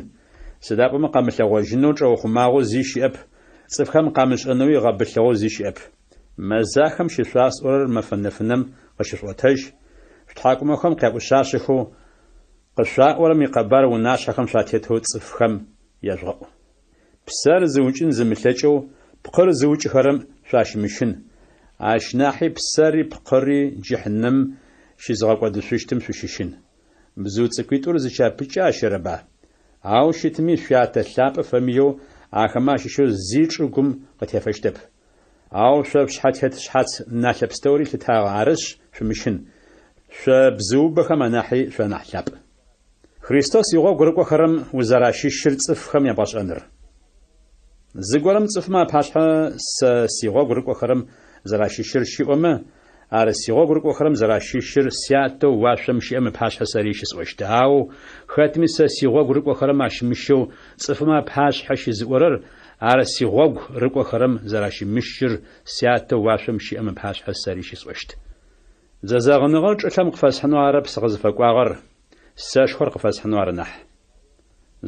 сыда пӏомэ къэмылъэгъожьынэу чӏэухъумагъэу зи щыӏэп, цӏыфхэм къамышӏэнэуи гъэбылъыгъэу зи щыӏэп. Мэзахэм щышъуасӏорэр мэфэ нэфынэм къыщышъуӏотэжь, шъутхьакӏумэхэм къяӏушъашъэхэу, къышъуаӏорэм икъэбар унашъхьэхэм шъуатетэу цӏыфхэм яжъугъэӏу. Псэр зыукӏын зымылъэкӏэу пкъыр зыукӏыхэрэм шъуащымыщын, ащ нахьи псэри пкъыри джыхьнэмым щызыгъэкӏодышъущтым шъущыщын. Бзыу цӏыкӏуитӏур зы чапычкӏэ ащэрэба? Ау щытми шъуятэ лъапӏэ фэмыеу ахэмэ ащыщэу зи чӏыгум къытефэщтэп. Ау шъо шъушъхьэ тет шъхьац налъэ пстэури лъытагъэ, арышъ, шъумыщын. Шъо бзыубэхэм анахьи шъуанахь лъапӏ. Христос игъогу рыкӏохэрэм узэращыщыр цӏыфхэм ябгъэшӏэныр. Зыгорэм цӏыфмэ апашъхьэ сэ сигъогу рыкӏохэрэм зэращыщыр щиӏомэ, ар сигъогу рыкӏохэрэм зэращыщыр Сятэу уашъом щыӏэм ыпашъхьэ сэри щысӏощт. Ау хэтми сэ сигъогу рыкӏохэрэм ащымыщэу цӏыфмэ апашъхьэ щызыӏорэр, ар сигъогу рыкӏохэрэм зэращымыщыр Сятэу уашъом щыӏэм ыпашъхьэ сэри щысӏощт. Зэзэгъыныгъэр чӏылъэм къыфэсхьынэу арэп сыкъызыфэкӏуагъэр, сэшхор къыфэсхьынэу ары нахь.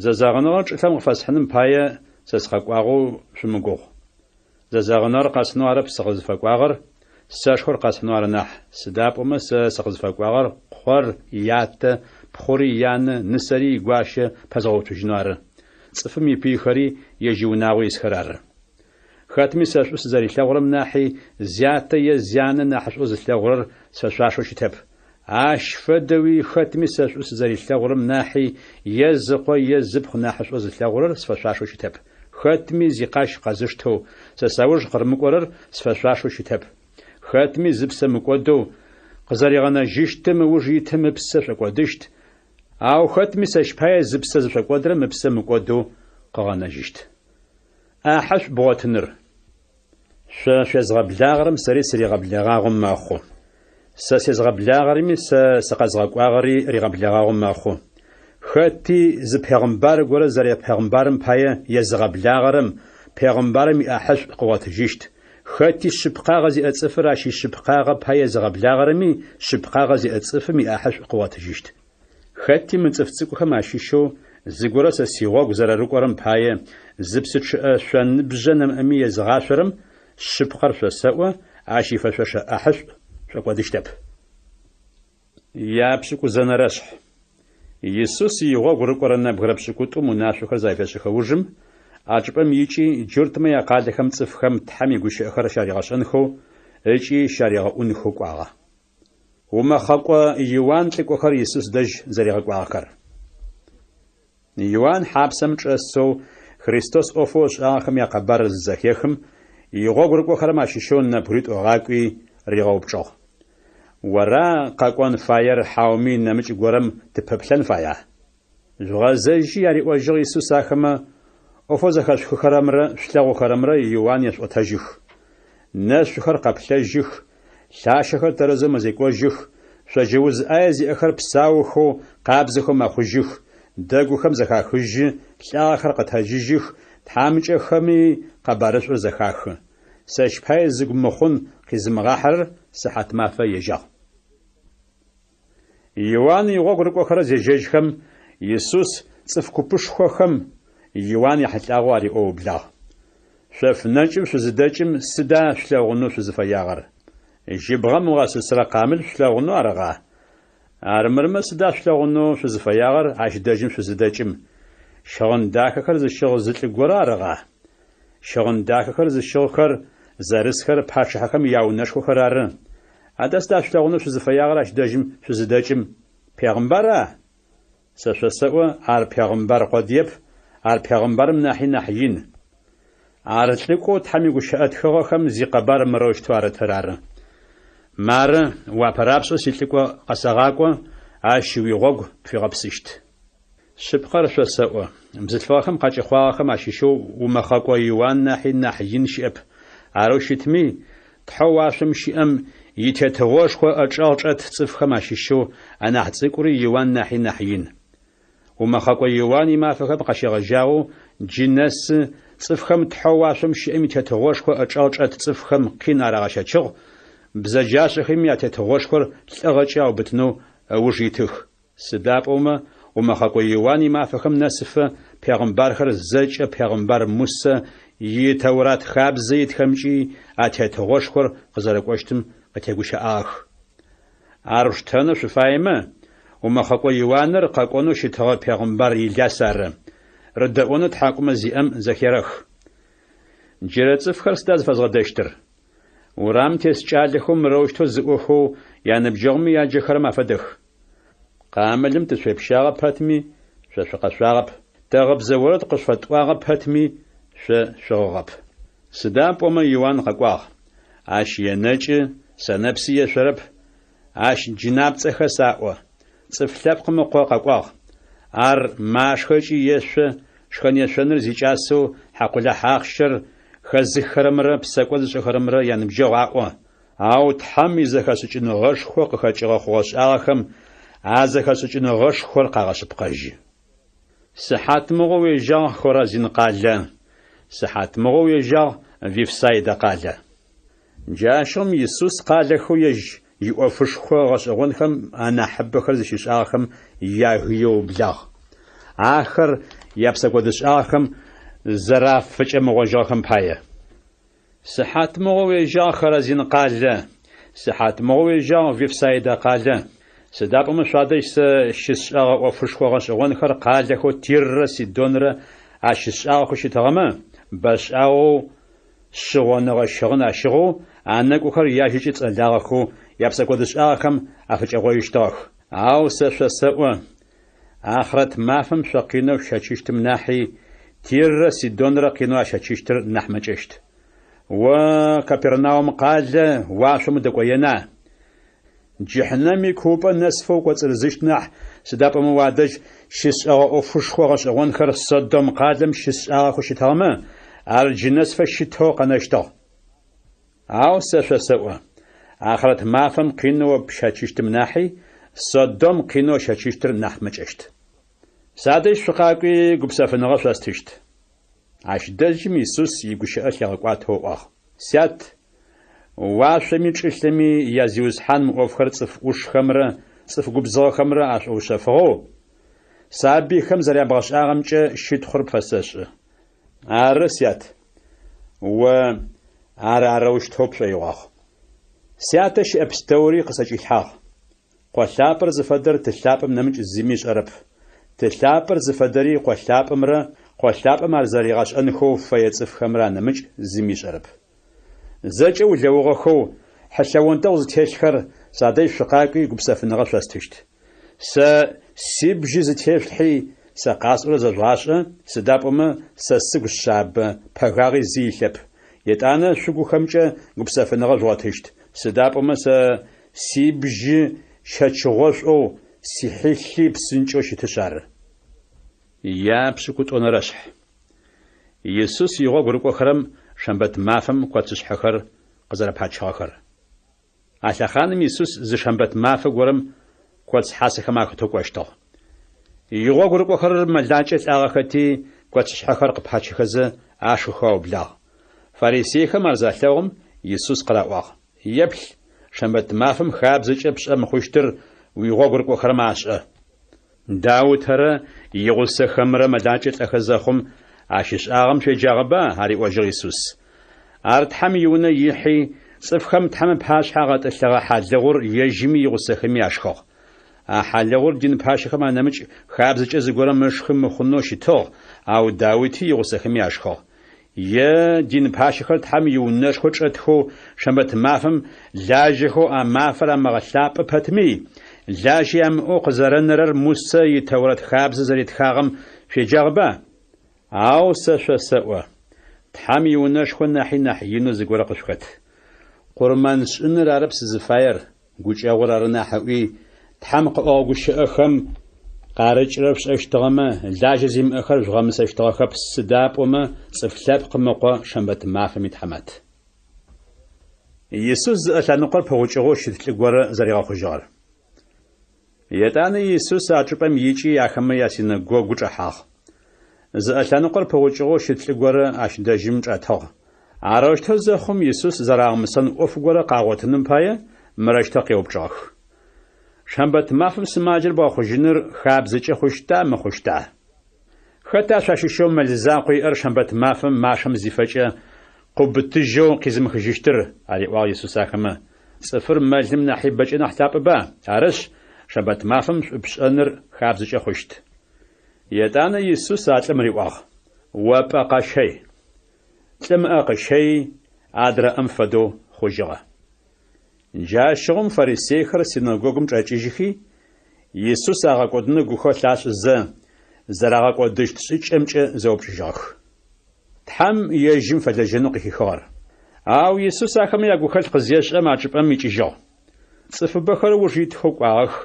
Зэзэгъыныгъэр чӏылъэм къыфэсхьыным пае сэ сыкъэкӏуагъэу шъумыгугъу. Зэзэгъыныгъэр къэсхьынэу арэп сыкъызыфэкӏуагъэр, сэшхор къэсхьынэу ары нахь, сыда пӏомэ сэ сыкъызыфэкӏуагъэр къор ятэ, пхъури янэ, нысэри игуащэ пэзгъэуцужьынэу ары. Цӏыфым ипыйхэри ежь иунагъо исхэр ары. Хэтми сэ шӏу сызэрилъэгъурэм нахьи зятэ е зянэ нахьышӏоу зылъэгъурэр сфэшъуашэу щытэп. Ащ фэдэуи хэтми сэ шӏу сызэрилъэгъурэм нахьи е зыкъо е зыпхъу нахьышӏоу зылъэгъурэр сфэшъуашэу щытэп. Хэтми зикъащ къэзыштэу сэ сауж къырымыкӏорэр сфэшъуашэу щытэп. Хэтми зыпсэ мыкӏодэу, къызэригъэнэжьыщтым ыуж итым ыпсэ шӏокӏодыщт, ау хэтми сэщ пае зыпсэ зышӏокӏодырэм ыпсэ мыкӏодэу къыгъэнэжьыщт. ӏахьышӏу бгъотыныр. Шъо шъуезгъэблагъэрэм сэри сыригъэблэгъагъэу мэхъу. Сэ сезгъэблагъэрэми сэ сыкъэзгъэкӏуагъэри ригъэблэгъагъэу мэхъу. Хэти зы пегъымбар горэ зэрэпегъымбарым пае езыгъэблагъэрэм пегъымбарым иӏахьышӏу къыгъотыжьыщт, хэти шъыпкъагъэ зиӏэ цӏыфыр ащ ишъыпкъагъэ пае езыгъэблагъэрэми шъыпкъагъэ зиӏэ цӏыфым иӏахьышӏу къыгъотыжьыщт. Хэти мы цӏыф цӏыкӏухэм ащыщэу зыгорэ сэ сигъогу зэрэрыкӏорэм пае зы псы чъыӏэ шъоныбжьэ нэмыӏэми езыгъашъорэм, шъыпкъэр шъосэӏо, ащ ифэшъошэ ӏахьышӏу шӏокӏодыщтэп. Япшӏыкӏузэнэрэшъхь. Исус игъогу рыкӏорэ нэбгырэ пшӏыкӏутӏум унашъохэр зафешӏыхэ ужым, а чӏыпӏэм икӏи, джуртмэ якъалэхэм цӏыфхэм Тхьэм игущыӏэхэр щаригъэшӏэнхэу ыкӏи щаригъэӏунхэу кӏуагъэ. Умэхъэкӏо Иуан лӏыкӏохэр Исус дэжь зэригъэкӏуагъэхэр. Иуан хьапсэм чӏэсэу Христос ӏофэу ышӏагъэхэм якъэбар зызэхехым, игъогу рыкӏохэрэм ащыщэу нэбгыритӏу ыгъакӏуи ригъэупчӏыгъ. Ора къэкӏон фаер хьауми нэмыкӏ горэм тыпэплъэн фая? Жъугъэзэжьи, ариӏожьыгъ Исус ахэмэ, ӏофэу зэхэшъухыхэрэмрэ шъулъэгъухэрэмрэ Иуан ешъуӏотэжьых. Нэшъухэр къэплъэжьых, лъащэхэр тэрэзэу мэзекӏожьых, шъоджэ уз ӏае зиӏэхэр псаухэу, къабзэхэу мэхъужьых, дэгухэм зэхахыжьы, лӏагъэхэр къэтэджыжьых, тхьамыкӏэхэми къэбарышӏур зэхахы. Сэщ пае зыгу мыхъун къизымыгъахьэрэр сыхьатмафэ ежьагъ. Иуан игъогу рыкӏохэрэр зежьэжьхэм, Исус цӏыф купышхохэм Иуан ехьылӏагъэу ариӏоу ыублагъ. Шъоф нэкӏым шъузыдэкӏым сыда шъулъэгъунэу шъузыфэягъэр? Жьыбгъэм ыгъэсысырэ къамыл шъулъэгъунэу арыгъа? Армырмэ сыда шъулъэгъунэу шъузыфэягъэр ащ дэжьым шъузыдэкӏым? Щыгъын дахэхэр зыщыгъ зы лӏы горэ арыгъа? Щыгъын дахэхэр зыщыгъхэр зэрысхэр пачъыхьэхэм яунэшхохэр ары. Адэ сыда шъулъэгъунэу шъузыфэягъэр ащ дэжьым шъузыдэкӏым? Пегъымбара? Сэ шъосэӏо, ар пегъымбар къодыеп, ар пегъымбарым нахьи нахь ин. Ар лӏыкӏоу Тхьэм игущыӏэ тхыгъэхэм зикъэбар мырэущтэу арытыр ары. Мары, уапэрапшӏэу силӏыкӏо къэсэгъакӏо, ащ уигъогу пфигъэпсыщт. Шъыпкъэр шъосэӏо, бзылъфыгъэхэм къакӏэхъуагъэхэм ащыщэу умэхъэкӏо Иуан нахьи нахь ин щыӏэп. Арэу щытми, Тхьэу уашъом щыӏэм и Тетыгъошхо ыӏэчӏэгъ чӏэт цӏыфхэм ащыщэу анахь цӏыкӏури Иуан нахьи нахь ин. Умэхъэкӏо Иуан имафэхэм къащегъэжьагъэу джы нэсы цӏыфхэм Тхьэу уашъом щыӏэм и Тетыгъошхо ыӏэчӏэгъ чӏэт цӏыфхэм къин арагъэщэчыгъ, бзэджашӏэхэми а Тетыгъошхор лӏыгъэкӏэ аубытынэу ыуж итых. Сыда пӏомэ умэхъэкӏо Иуан имафэхэм нэсыфэ пегъымбархэр зэкӏэ пегъымбар Мусэ и Тэурат хабзэ итхэмкӏи а тетыгъошхор къызэрэкӏощтым къытегущыӏагъэх. Ар шъуштэнэу шъуфаемэ, умэхъэкӏо Иуаныр къэкӏонэу щытыгъэ пегъымбар Иляс ары. Рыдэӏонэу тхьакӏумэ зиӏэм зэхерэх. Джырэ цӏыфхэр сыда зыфэзгъэдэщтыр? Урамым тес кӏалэхэу мырэущтэу зыӏохэу яныбджэгъумэ яджэхэрэм афэдэх. Къамылым тышъуепщагъэ пэтми, шъо шъукъэшъуагъэп, тэ гъыбзэ орэд къышъуфэтӏуагъэ пэтми, шъо шъугъыгъэп. Сыда пӏомэ Иуан къэкӏуагъ, ащ енэкӏы, сэнэпси ешъорэп, ащ джынапцӏэ хэс аӏо. Цӏыф Лъэпкъым Ыкъо къэкӏуагъ, ар машхэ ыкӏи ешъо, шхэн-ешъоныр зикӏасэу хьакъулахь ахъщэр хэзыххэрэмрэ псэкӏод зышӏэхэрэмрэ яныбджэгъу аӏо. Ау Тхьэм изэхэшӏыкӏыныгъэшхо къыхэкӏыгъэ хъугъэ-шӏагъэхэм а зэхэшӏыкӏыныгъэшхор къагъэшъыпкъэжьы. Сыхьатмыгъо уежьагъ, Хоразин къалэ! Сыхьатмыгъо уежьагъ, Вифсайдэ къалэ! Джащыгъум Исус къалэхэу ежь иӏофышхо гъэшӏэгъонхэм анахьыбэхэр зыщишӏагъэхэм ягыеу ыублагъ, ахэр япсэкӏодышӏагъэхэм зэрафыкӏэмыгъожьыгъэхэм пае. Сыхьатмыгъо уежьагъ, Хоразин къалэ! Сыхьатмыгъо уежьагъ, Вифсайдэ къалэ! Сыда пӏомэ шъуадэжь сэ щысшӏэгъэ ӏофышхо гъэшӏэгъонхэр къалэхэу Тиррэ Сидонрэ ащысшӏагъэхэу щытыгъэмэ, бэшӏагъэу шъыгъоныгъэ щыгъын ащыгъэу, анэкӏухэр яжьэкӏэ цӏэлагъэхэу япсэкӏодышӏагъэхэм афыкӏэгъожьыщтыгъэх. Ау сэ шъосэӏо, ахърэт мафэм шъо къинэу шъущэчыщтым нахьи, Тиррэ Сидонрэ къинэу ащэчыщтыр нахь мэкӏэщт. О, Капернаум къалэ, уашъом удэкӏоена? Джыхьнэм икуупӏэ нэсыфэ укӏоцӏырызыщт нахь, сыда пӏомэ уадэжь щысшӏэгъэ ӏофышхо гъэшӏэгъонхэр Содом къалэм щысшӏагъэхэу щытыгъэмэ, ар джы нэсыфэ щытэу къэнэщтыгъ. Ау сэ шъосэӏо, ахърэт мафэм къинэу о пщэчыщтым нахьи, Содом къинэу ыщэчыщтыр нахь мэкӏэщт. Садэжь шъукъакӏуи, гупсэфыныгъэ шъостыщт. Ащ дэжьым Исус игущыӏэ лъигъэкӏуатэу ыӏуагъ, Сят, уашъоми чӏылъэми я Зиусхьан мы ӏофхэр цӏыф ӏушхэмрэ цӏыф губзыгъэхэмрэ ашӏоушъэфыгъэу, сабыйхэм зэрябгъэшӏагъэмкӏэ щытхъур пфэсэшӏы. Ары, Сят, о ар арэущтэу пшӏоигъуагъ. Сятэ щыӏэ пстэури къысӏэкӏилъхьагъ. Къо лъапӏэр зыфэдэр Ты лъапӏэм нэмыкӏ зыми ышӏэрэп. Ты лъапӏэр зыфэдэри Къо лъапӏэмрэ Къо лъапӏэм ар зэригъэшӏэнхэу фэе цӏыфхэмрэ анэмыкӏ зыми ышӏэрэп. Зэкӏэ улэугъэхэу, хьылъэ онтэгъу зытелъхэр, садэжь шъукъакӏуи гупсэфыныгъэ шъостыщт. Сэ сибжьы зытешъулъхьи. сэ къасӏорэр зэжъугъашӏэ, сыда пӏомэ сэ сыгу шъабэ, пэгагъи зи илъэп. Етӏанэ шъугухэмкӏэ гупсэфыныгъэ жъугъотыщт, сыда пӏомэ сэ сибжьы щэчыгъошӏоу, сихьылъи псынкӏэу щытышъ ары. Япшӏыкӏутӏонэрэшъхь. Исус игъогу рыкӏохэрэм шэмбэт мафэм коцышъхьэхэр къызэрэпачыгъэхэр. А лъэхъаным Исус зы шэмбэт мафэ горэм коц хьасэхэм ахэтэу кӏощтыгъ. Игъогу рыкӏохэрэр мэлакӏэ лӏагъэхэти, коцышъхьэхэр къыпачыхэзэ ашхыхэу аублагъ. Фарисейхэм ар залъэгъум, Исус къыраӏуагъ, Еплъ, шэмбэт мафэм хабзэкӏэ пшӏэ мыхъущтыр уигъогу рыкӏохэрэм ашӏэ. Даутэрэ игъусэхэмрэ мэлакӏэ лӏэхэ зэхъум, ащ ышӏагъэм шъуеджагъэба? ариӏожьыгъ Исус. Ар Тхьэм иунэ ихьи, цӏыфхэм Тхьэм ыпашъхьэ агъэтӏылъэгъэ хьалыгъур ежьыми игъусэхэми ашхыгъ. А хьалыгъур дин пащэхэм анэмыкӏ хабзэкӏэ зыгорэм ышхы мыхъунэу щытыгъ, ау Даути игъусэхэми ашхыгъ. Е дин пащэхэр Тхьэм иунэшхо чӏэтхэу шэмбэт мафэм лажьэхэу а мафэр амыгъэлъапӏэ пэтми, лажьэ ямыӏэу къызэрэнэрэр Мусэ и Тэурэт хабзэ зэритхагъэм шъуеджагъэба? Ау сэ шъосэӏо, Тхьэм иунэшхо нахьи нахь инэу зыгорэ къышъухэт. Къурмэншӏыныр арэп сызыфаер, гукӏэгъур ары нахь ыӏуи, Тхьэм къыӏогъэ гущыӏэхэм къарыкӏырэр шъушӏэщтыгъэмэ, лажьэ зимыӏэхэр жъугъэмысэщтыгъэхэп, сыда пӏомэ Цӏыф Лъэпкъым Ыкъо шэмбэт мафэм итхьамат. Исус зыӏэ лъэныкъор пыгъукӏыгъэу щыт лӏы горэ зэригъэхъужьыгъэр. Етӏанэ Исус а чӏыпӏэм икӏи ахэмэ ясинэгогу чӏэхьагъ. Зыӏэ лъэныкъор пыгъукӏыгъэу щыт лӏы горэ ащ дэжьым чӏэтыгъ. Арэущтэу зэхъум, Исус зэрагъэмысэн ӏоф горэ къагъотыным пае, мырэущтэу къеупчӏыгъэх. Шэмбэт мафэм сымаджэр бгъэхъужьыныр хабзэкӏэ хъущта, мыхъущта? Хэта шъуащыщэу мэл закъо иӏэр шэмбэт мафэм машэм зифэкӏэ, къыубытыжьэу къизымыхыжьыщтыр? ариӏуагъ Исус ахэмэ. Цӏыфыр мэлым нахьи бэкӏэ нахь лъапӏэба? Арышъ, шэмбэт мафэм шӏу пшӏэныр хабзэкӏэ хъущт. Етӏанэ Исус а лӏым риӏуагъ, О пӏэ къэщэй. Лӏым ыӏэ къыщэйи, адрэ ӏэм фэдэу хъужьыгъэ. Джащыгъум фарисейхэр синэгогум чӏэкӏыжьхи, Исус агъэкӏодынэу гухэлъ ашӏызэ, зэрагъэкӏодыщт шӏыкӏэмкӏэ зэупчӏыжьыгъэх. Тхьэм ежьым фэлэжьэнэу къыхихыгъэр. Ау Исус ахэмэ ягухэлъ къызешӏэм а чӏыпӏэм икӏыжьыгъ. Цӏыфыбэхэр ыуж итхэу кӏуагъэх,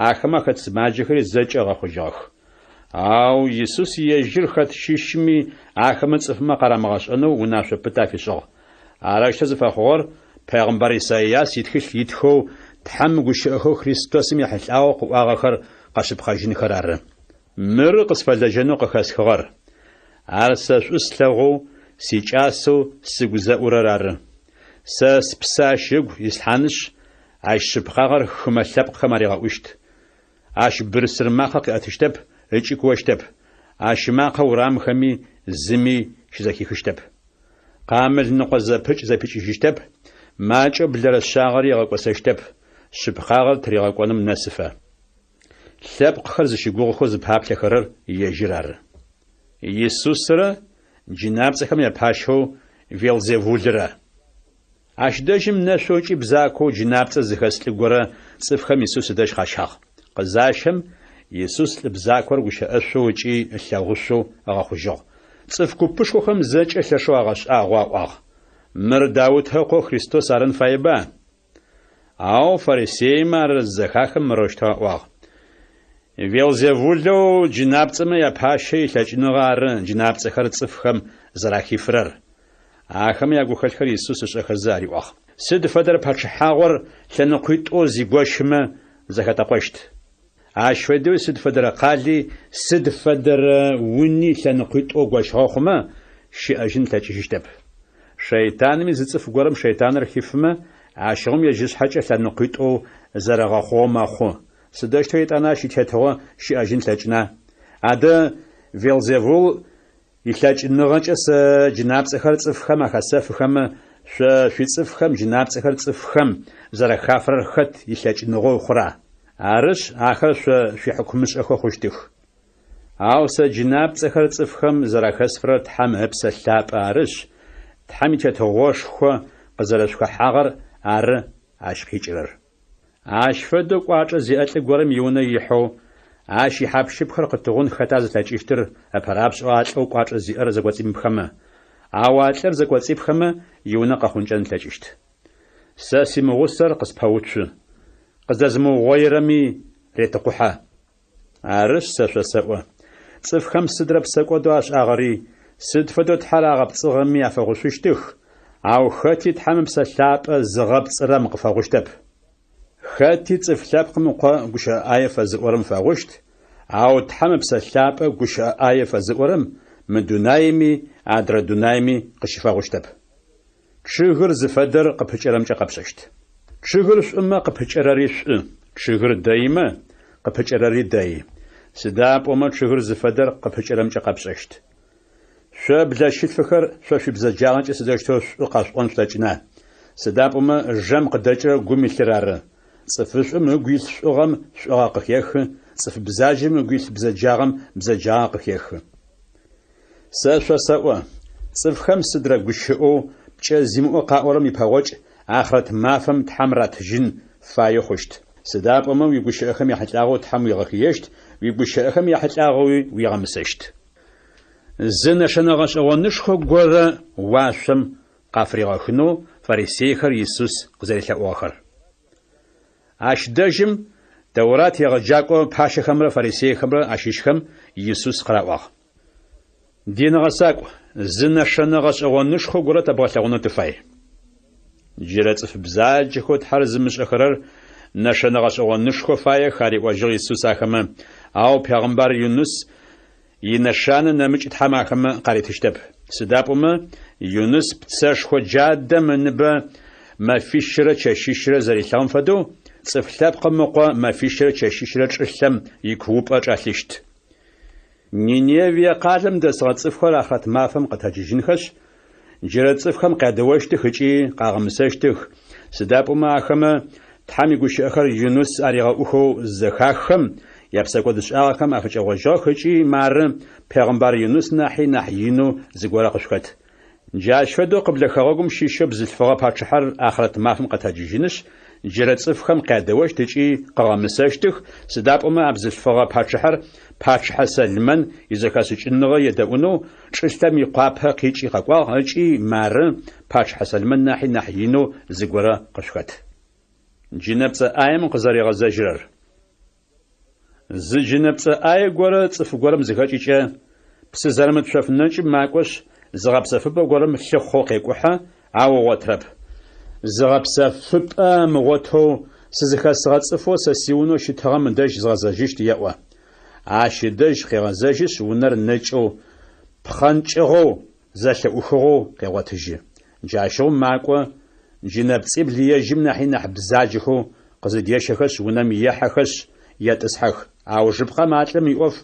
ахэмэ ахэт сымаджэхэри зэкӏэ ыгъэхъужьыгъэх. Ау Исус ежьыр хэт щыщми ахэмэ цӏыфмэ къарамыгъэшӏэнэу унашъо пытэ афишӏыгъ. Арэущтэу зыфэхъугъэр пегъымбар Исайас итхылъ итхэу Тхьэм гущыӏэхэу Христосым ехьылӏагъэу къыӏуагъэхэр къэшъыпкъэжьынхэр ары. Мыры къысфэлэжьэнэу къыхэсхыгъэр. Ар сэ шӏу слъэгъоу, сикӏасэу сыгу зэӏурэр ары. Сэ спсэ ащ ыгу ислъхьанышъ, ащ шъыпкъагъэр хымэ лъэпкъхэм аригъэӏущт. Ащ бырсыр макъэ къыӏэтыщтэп ыкӏи куощтэп, ащ ымакъэ урамхэми зыми щызэхихыщтэп. Къамыл ныкъо зэпыкӏ зэпикӏыжьыщтэп, макӏэу блэрэ шъагъэри ыгъэкӏосэщтэп, шъыпкъагъэр тыригъэкӏоным нэсыфэ. Лъэпкъхэр зыщыгугъыхэу зыпаплъэхэрэр ежьыр ары. Исусрэ джынапцӏэхэм япащэу Велзевулрэ. Ащ дэжьым нэшъоу ыкӏи бзакоу джынапцӏэ зыхэс лӏы горэ цӏыфхэм Исус ыдэжь къащагъ. Къызащэм, Исус лӏы бзакор гущыӏэшъоу ыкӏи ылъэгъушъоу ыгъэхъужьыгъ. Цӏыф купышхохэм зэкӏэ лъэшэу агъэшӏагъоу аӏуагъ, Мыр Даутэ ыкъоу Христос арын фаеба? Ау фарисеймэ ар зызэхахым мырэущтэу аӏуагъ, Велзевулэу джынапцӏэмэ япащэ илъэкӏыныгъэ ары джынапцӏэхэр цӏыфхэм зэрахифырэр. Ахэмэ ягухэлъхэр Исус ышӏэхэзэ ариӏуагъ. Сыд фэдэрэ пачъыхьагъор лъэныкъуитӏоу зигощымэ, зэхэтэкъощт. Ащ фэдэуи сыд фэдэрэ къали, сыд фэдэрэ уни лъэныкъуитӏоу гощыгъэ хъумэ, щыӏэжьын ылъэкӏыжьыщтэп. Шэйтанми зы цӏыф горэм шэйтаныр хифымэ, ащыгъум ежь ышъхьэкӏэ лъэныкъуитӏоу зэрэгъэхъугъэу мэхъу. Сыдэущтэу етӏанэ ащ итетыгъо щыӏэжьын ылъэкӏына? Адэ Велзевул Илъэкӏыныгъэкӏэ сэ джынапцӏэхэр цӏыфхэм ахэсэфыхэмэ, шъо шъуицӏыфхэм джынапцӏэхэр цӏыфхэм зэрахафырэр хэт илъэкӏыныгъэу хъура? Арышъ, ахэр шъо шъуихьыкумышӏэхэу хъущтых. Ау сэ джынапцӏэхэр цӏыфхэм зэрахэсфырэр Тхьэм Ыпсэ Лъапӏэ арышъ, Тхьэм и Тетыгъошхо къызэрэшъухэхьагъэр ары ащ къикӏырэр. Ащ фэдэу кӏуачӏэ зиӏэ лӏы горэм иунэ ихьэу, Ащ ихьап-щыпхэр къытыгъун хэта зылъэкӏыщтыр, ыпэрапшӏэу а лӏэу кӏуачӏэ зиӏэр зэкӏоцӏимыпхэмэ? Ау а лӏыр зэкӏоцӏипхэмэ, иунэ къэхъункӏэн ылъэкӏыщт. Сэ симыгъусэр къыспэуцу, къыздэзымыугъоирэми ретыкъухьэ. Арышъ, сэ шъосэӏо, цӏыфхэм сыдрэ псэкӏодэу ашӏагъэри, сыд фэдэу Тхьэр агъэпцӏыгъэми афэгъушъущтых, ау хэти Тхьэм Ыпсэ Лъапӏэ зыгъэпцӏырэм къыфэгъущтэп. Хэти Цӏыф Лъэпкъым Ыкъо гущыӏэ ӏае фэзыӏорэм фэгъущт, ау Тхьэм Ыпсэ Лъапӏэ гущыӏэ ӏае фэзыӏорэм мы дунаими адрэ дунаими къыщыфэгъущтэп. Чъыгыр зыфэдэр къыпыкӏэрэмкӏэ къэпшӏэщт. Чъыгыр шӏумэ, къыпыкӏэрэри шӏу, чъыгыр дэимэ, къыпыкӏэрэри дэи. Сыда пӏомэ чъыгыр зыфэдэр къыпыкӏэрэмкӏэ къэпшӏэщт. Шъо блэщылъфыхэр шъо шъуибзэджагъэкӏэ сыдэущтэу шӏу къэшъуӏон шъулъэкӏына? Сыда пӏомэ жэм къыдэкӏырэр гум илъыр ары. Цӏыфышӏум ыгу илъ шӏугъэм шӏугъэ къыхехы, цӏыф бзаджэм ыгу илъ бзэджагъэм бзэджагъэ къыхехы. Сэ шъосэӏо, цӏыфхэм сыдрэ гущыӏэу пкӏэ зимыӏэу къаӏорэм ипэгъокӏ ахърэт мафэм Тхьэм ратыжьын фаеу хъущт. Сыда пӏомэ уигущыӏэхэм яхьылӏагъэу Тхьэм уигъэхыещт, уигущыӏэхэм яхьылӏагъэуи уигъэмысэщт. Зы нэшэнэ гъэшӏэгъонышхо горэ уашъом къафыригъэхынэу фарисейхэр Исус къызэрелъэӏугъэхэр. Ащ дэжьым Тэурат егъэджакӏо пащэхэмрэ фарисейхэмрэ ащыщхэм Исус къыраӏуагъ. Дин гъэсакӏу, зы нэшэнэ гъэшӏэгъонышхо горэ тэбгъэлъэгъунэу тыфай. Джырэ цӏыф бзаджэхэу Тхьэр зымышӏэхэрэр нэшэнэ гъэшӏэгъонышхо фаех, ариӏожьыгъ Исус ахэмэ, ау пегъымбар Юнус инэшанэ нэмыкӏ Тхьэм ахэмэ къаритыщтэп. Сыда пӏомэ Юнус пцэшхо джадэм ыныбэ мэфищырэ чэщищырэ зэрилъыгъэм фэдэу, Цӏыф Лъэпкъым Ыкъо мэфищырэ чэщищырэ чӏылъэм икуупӏэ чӏэлъыщт. Ниневие къалэм дэсыгъэ цӏыфхэр ахърэт мафэм къэтэджыжьынхэшъ, джырэ цӏыфхэм къядэощтых ыкӏи къагъэмысэщтых, сыда пӏомэ ахэмэ Тхьэм игущыӏэхэр Юнус аригъэӏухэу зызэхаххэм, япсэкӏодышӏагъэхэм афыкӏэгъожьыгъэх ыкӏи мары пегъымбар Юнус нахьи нахь инэу зыгорэ къышъухэт. Джащ фэдэу къыблэ хэгъэгум щыщэу бзылъфыгъэ пачъыхьэр ахърэт мафэм къэтэджыжьынышъ, джырэ цӏыфхэм къядэощт ыкӏи къыгъэмысэщтых, сыда пӏомэ а бзылъфыгъэ пачъыхьэр пачъыхьэ Сэлмэн изэхэшӏыкӏыныгъэ едэӏунэу чӏылъэм икъуапэ къикӏи къэкӏуагъ ыкӏи мары пачъыхьэ Сэлмэн нахьи нахь инэу зыгорэ къышъухэт. Джынэпцӏэ ӏаем къызэригъэзэжьырэр. Зы джынэпцӏэ ӏае горэ цӏыф горэм зыхэкӏыкӏэ, псы зэрымыт шъоф нэкӏым макӏошъ, зыгъэпсэфыпӏэ горэм лъыхъоу къекӏухьэ, ау ыгъотырэп. Зыгъэпсэфыпӏэ ымыгъотэу, сызыхэсыгъэ цӏыфэу сэ сиунэу щытыгъэм ыдэжь згъэзэжьыщт, еӏо. Ащ ыдэжь къегъэзэжьышъ, унэр нэкӏэу, пхъэнкӏыгъэу, зэлъыӏухыгъэу къегъотыжьы. Джащыгъум макӏо, джынэпцӏибл ежьым нахьи нахь бзаджэхэу къызыдещэхэшъ унэм ехьэхэшъ, етӏысхьэх. Аужыпкъэм а лӏым иӏоф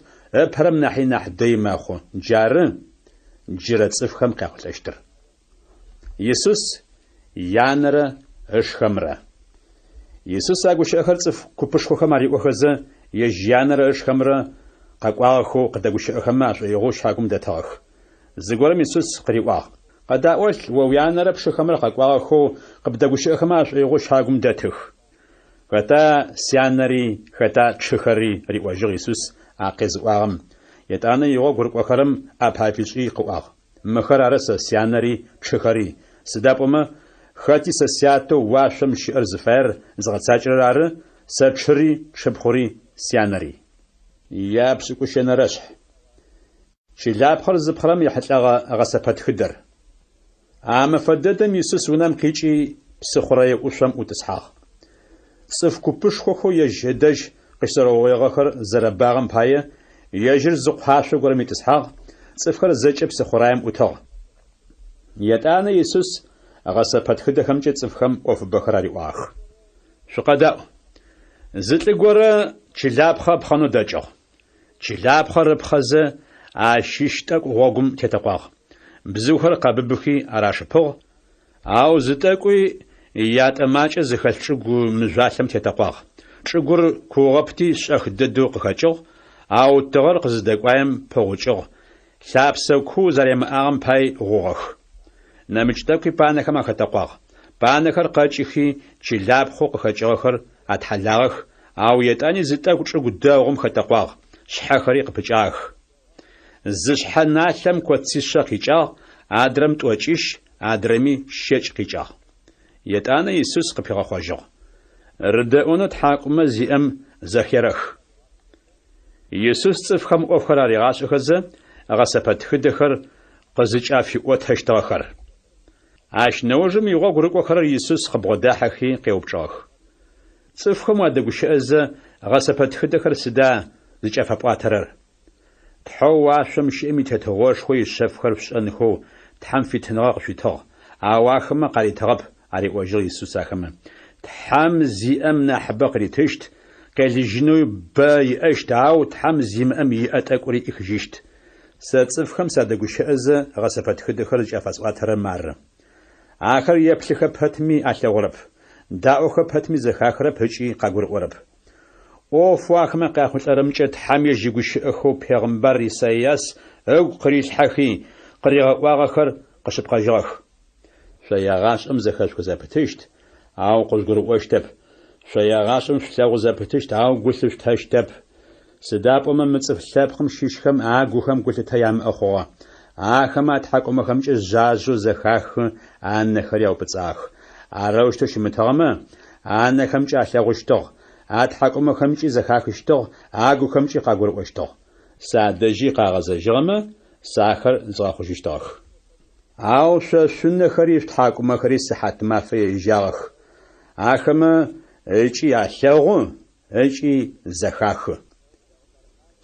ыпэрэм нахьи нахь дэй мэхъу. Джары джырэ цӏыфхэм къяхъулӏэщтыр. Исус янэрэ ышхэмрэ. Исус а гущыӏэхэр цӏыф купышхохэм ариӏохэзэ, ежь янэрэ ышхэмрэ къэкӏуагъэхэу къыдэгущыӏэхэмэ ашӏоигъоу щагум дэтыгъэх. Зыгорэм Исус къыриӏуагъ, Къэдаӏолъ, о уянэрэ пшыхэмрэ къэкӏуагъэхэу къыбдэгущыӏэхэмэ ашӏоигъоу щагум дэтых. Хэта сянэри, хэта тшыхэри? риӏожьыгъ Исус а къезыӏуагъэм. Етӏанэ игъогу рыкӏохэрэм ӏапэ афишӏи къыӏуагъ, Мыхэр ары сэ сянэри тшыхэри, сыда пӏомэ хэти сэ Сятэу уашъом щыӏэр зыфаер зыгъэцакӏэрэр ары сэ тшыри, тшыпхъури, сянэри. Япшӏыкӏущэнэрэшъхь. Чылапхъэр зыпхъырэм ехьылӏэгъэ гъэсэпэтхыдэр. А мэфэ дэдэм Исус унэм къикӏи, псыхъурэе ӏушъом ӏутӏысхьагъ. Цӏыф купышхохэу ежь ыдэжь къыщызэрэугъоигъэхэр зэрэбагъэм пае, ежьыр зы къуашъо горэм итӏысхьагъ, цӏыфхэр зэкӏэ псыхъураем ӏутыгъ. Етӏанэ Исус гъэсэпэтхыдэхэмкӏэ цӏыфхэм ӏофыбэхэр ариӏуагъэх. Шъукъэдаӏу. Зы лӏы горэ чылапхъэ ыпхъэнэу дэкӏыгъ. Чылапхъэр ыпхъэзэ, ащыщ тӏэкӏу гъогум тетэкъуагъ. Бзыухэр къэбыбыхи арашыпыгъ, ау зы тӏэкӏуи ятӏэ макӏэ зыхэлъ чӏыгу мыжъуалъэм тетэкъуагъ. Чӏыгур куугъэпти шӏэх дэдэу къыхэкӏыгъ, ау тыгъэр къызыдэкӏуаем пыгъукӏыгъ, лъапсэ куу зэримыӏагъэм пай гъугъэх. Нэмыкӏ тӏэкӏуи панэхэм ахэтэкъуагъ. Панэхэр къэкӏыхи, чылапхъэу къыхэкӏыгъэхэр атхьалагъэх, Ау етӏани зы тӏэкӏу чӏыгу дэгъум хэтэкъуагъ, шъхьэхэри къыпыкӏагъэх. Зы шъхьэ налъэм коцишъэ къикӏагъ, адрэм тӏокӏищ, адрэми щэкӏ къикӏагъ. Етӏанэ Исус къыпигъэхъожьыгъ. Рыдэӏонэу тхьакӏумэ зиӏэм зэхерэх. Исус цӏыфхэм ӏофхэр аригъашӏэхэзэ, гъэсэпэтхыдэхэр къызыкӏафиӏотэщтыгъэхэр. Ащ нэужым игъогу рыкӏохэрэр Исус къыбгъодахьэхи къеупчӏыгъэх. Цӏыфхэм уадэгущыӏэзэ, гъэсэпэтхыдэхэр сыда зыкӏафэпӏуатэрэр? Тхьэу уашъом щыӏэм и Тетыгъошхо ишъэфхэр шъушӏэнхэу Тхьэм фитыныгъэ къышъуитыгъ, ау ахэмэ къаритыгъэп, ариӏожьыгъ Исус ахэмэ. Тхьэм зиӏэм нахьыбэ къыритыщт, къелыжьынэуи бэ иӏэщт, ау Тхьэм зимыӏэм иӏэ тӏэкӏури ӏихыжьыщт. Сэ цӏыфхэм садэгущыӏэзэ, гъэсэпэтхыдэхэр зыкӏафэсӏуатэрэр мары. Ахэр еплъыхэ пэтми алъэгъурэп, даӏохэ пэтми зэхахырэп ыкӏи къагурыӏорэп. ӏофэу ахэмэ къяхъулӏэрэмкӏэ Тхьэм ежь игущыӏэхэу пегъымбар Исайас ыгу къырилъхьэхи, къыригъэӏуагъэхэр къэшъыпкъэжьыгъэх. Шъо егъашӏэм зэхэшъухы зэпытыщт, ау къыжъугурыӏощтэп, шъо егъашӏэм шъулъэгъу зэпытыщт, ау гу лъышъутэщтэп. Сыда пӏомэ мы цӏыф лъэпкъым щыщхэм агухэм гулъытэ ямыӏэ хъугъэ. Ахэмэ атхьакӏумэхэмкӏэ жъажъэу зэхахы, анэхэри аупӏыцӏагъэх. Арэущтэу щымытыгъэмэ, анэхэмкӏэ алъэгъущтыгъ, атхьакӏумэхэмкӏи зэхахыщтыгъ, агухэмкӏи къагурыӏощтыгъ. Садэжьи къагъэзэжьыгъэмэ, сэ ахэр згъэхъужьыщтыгъэх. Ау шъо шъунэхэри шъутхьакӏумэхэри сыхьатмафэ ежьагъэх. Ахэмэ ыкӏи алъэгъу, ыкӏи зэхахы.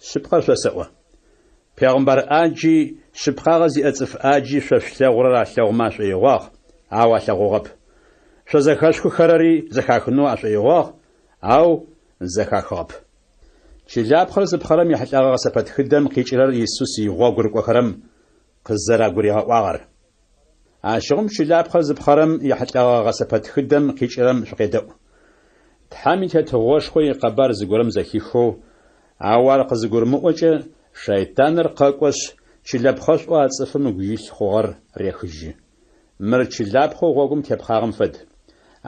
Шъыпкъэр шъосэӏо. Пегъымбар ӏаджи, шъыпкъагъэ зиӏэ цӏыф ӏаджи шъо шъулъэгъурэр алъэгъумэ ашӏоигъуагъ, ау алъэгъугъэп. Шъо зэхэшъухыхэрэри зэхахынэу ашӏоигъуагъ, ау зэхахыгъэп. Чылапхъэр зыпхъэрэм ехьылӏэгъэ гъэсэпэтхыдэм къикӏырэр Исус игъогу рыкӏохэрэм къызэрагуригъэӏуагъэр. Ащыгъум чылапхъэр зыпхъэрэм ехьылӏэгъэ гъэсэпэтхыдэм къикӏырэм шъукъедэӏу. Тхьэм и Тетыгъошхо икъэбар зыгорэм зэхихэу, ау ар къызыгурымыӏокӏэ, шэйтаныр къэкӏошъ, чылэпхъэшӏоу а цӏыфым ыгу илъ хъугъэр рехыжьы. Мыр чылапхъэу гъогум тепхъагъэм фэд.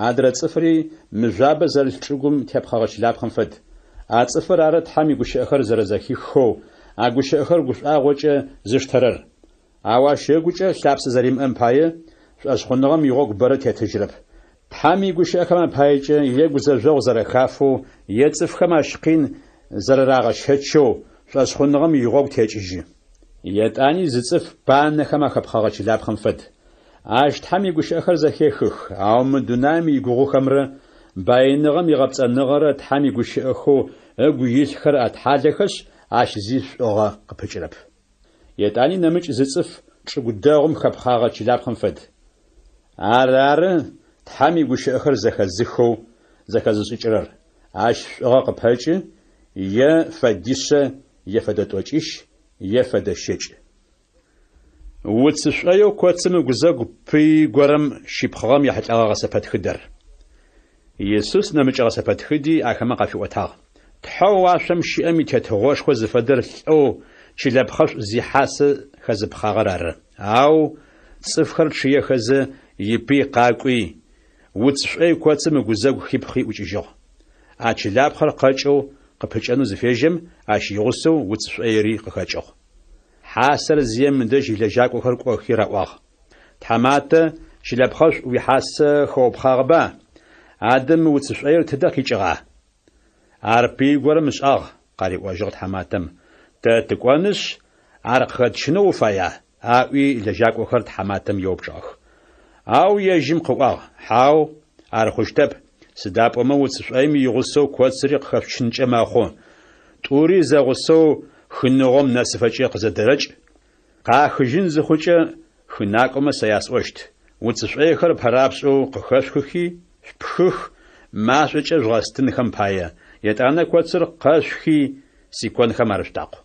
Адрэ цӏыфри мыжъуабэ зэрылъ чӏыгум тепхъэгъэ чылапхъэм фэд. А цӏыфыр ары Тхьэм игущыӏэхэр зэрэзэхихэу, а гущыӏэхэр гушӏуагъокӏэ зыштэрэр. Ау ащ ыгукӏэ лъапсэ зэримыӏэм пае, шӏошъхъуныгъэм игъогу бэрэ тетыжьрэп. Тхьэм игущыӏэхэм апаекӏэ е гузэжъогъу зэрэхафэу, е цӏыфхэм ащ къин зэрэрагъэщэчэу, шӏошъхъуныгъэм игъогу текӏыжьы. Етӏани зы цӏыф панэхэм ахэпхъэгъэ чылапхъэм фэд. Ащ Тхьэм игущыӏэхэр зэхехых, ау мы дунаим игугъухэмрэ баиныгъэм игъэпцӏэныгъэрэ Тхьэм игущыӏэхэу ыгу илъхэр атхьалэхэшъ, ащ зи шӏугъэ къыпыкӏырэп. Етӏани нэмыкӏ зы цӏыф чӏыгу дэгъум хэпхъагъэ чылапхъэм фэд. Ар ары Тхьэм игущыӏэхэр зэхэзыхэу зэхэзышӏыкӏырэр. Ащ шӏугъэ къыпэкӏы, е фэдишъэ, е фэдэ тӏокӏищ, е фэдэ щэкӏ. Уц шӏоеу коцым ыгузэгу пыи горэм щипхъыгъэм ехьылӏэгъэ гъэсэпэтхыдэр. Исус нэмыкӏ гъэсэпэтхыди ахэмэ къафиӏотагъ. Тхьэу уашъом щыӏэм и Тетыгъошхо зыфэдэр лӏэу чылэпхъэшӏу зихьасэ хэзыпхъагъэр ары. Ау цӏыфхэр чъыехэзэ, ипый къакӏуи, уц шӏой коцым ыгузэгу хипхъи ӏукӏыжьыгъ. А чылапхъэр къэкӏэу къыпыкӏэнэу зыфежьэм, ащ игъусэу уц шӏоири къыхэкӏыгъ. Хьасэр зием ыдэжь илэжьакӏохэр кӏохи раӏуагъ. Тхьаматэ, чылэпхъэшӏу уихьасэ хэупхъагъэба? Адэ мы уц шӏоир тыдэ къикӏыгъа? Ар пыи горэм ышӏагъ, къариӏожьыгъ тхьаматэм. Тэ тыкӏонышъ, ар къыхэтщынэу уфая? аӏуи лэжьакӏохэр тхьаматэм еупчӏыгъэх. Ау ежьым къыӏуагъ, Хьау, ар хъущтэп, сыда пӏомэ уц шӏоим игъусэу коцыри къыхэшъучынкӏэ мэхъу. Тӏури зэгъусэу хыныгъом нэсыфэкӏэ къызэдэрэкӏ. Къахыжьын зыхъукӏэ, хынакӏомэ сэ ясӏощт, уц шӏойхэр пэрапшӏэу къыхэшъухыхи, шъупхых, машӏокӏэ жъугъэстынхэм пае, етӏанэ коцыр къэшъухи, сиконхэм арышъутакъу.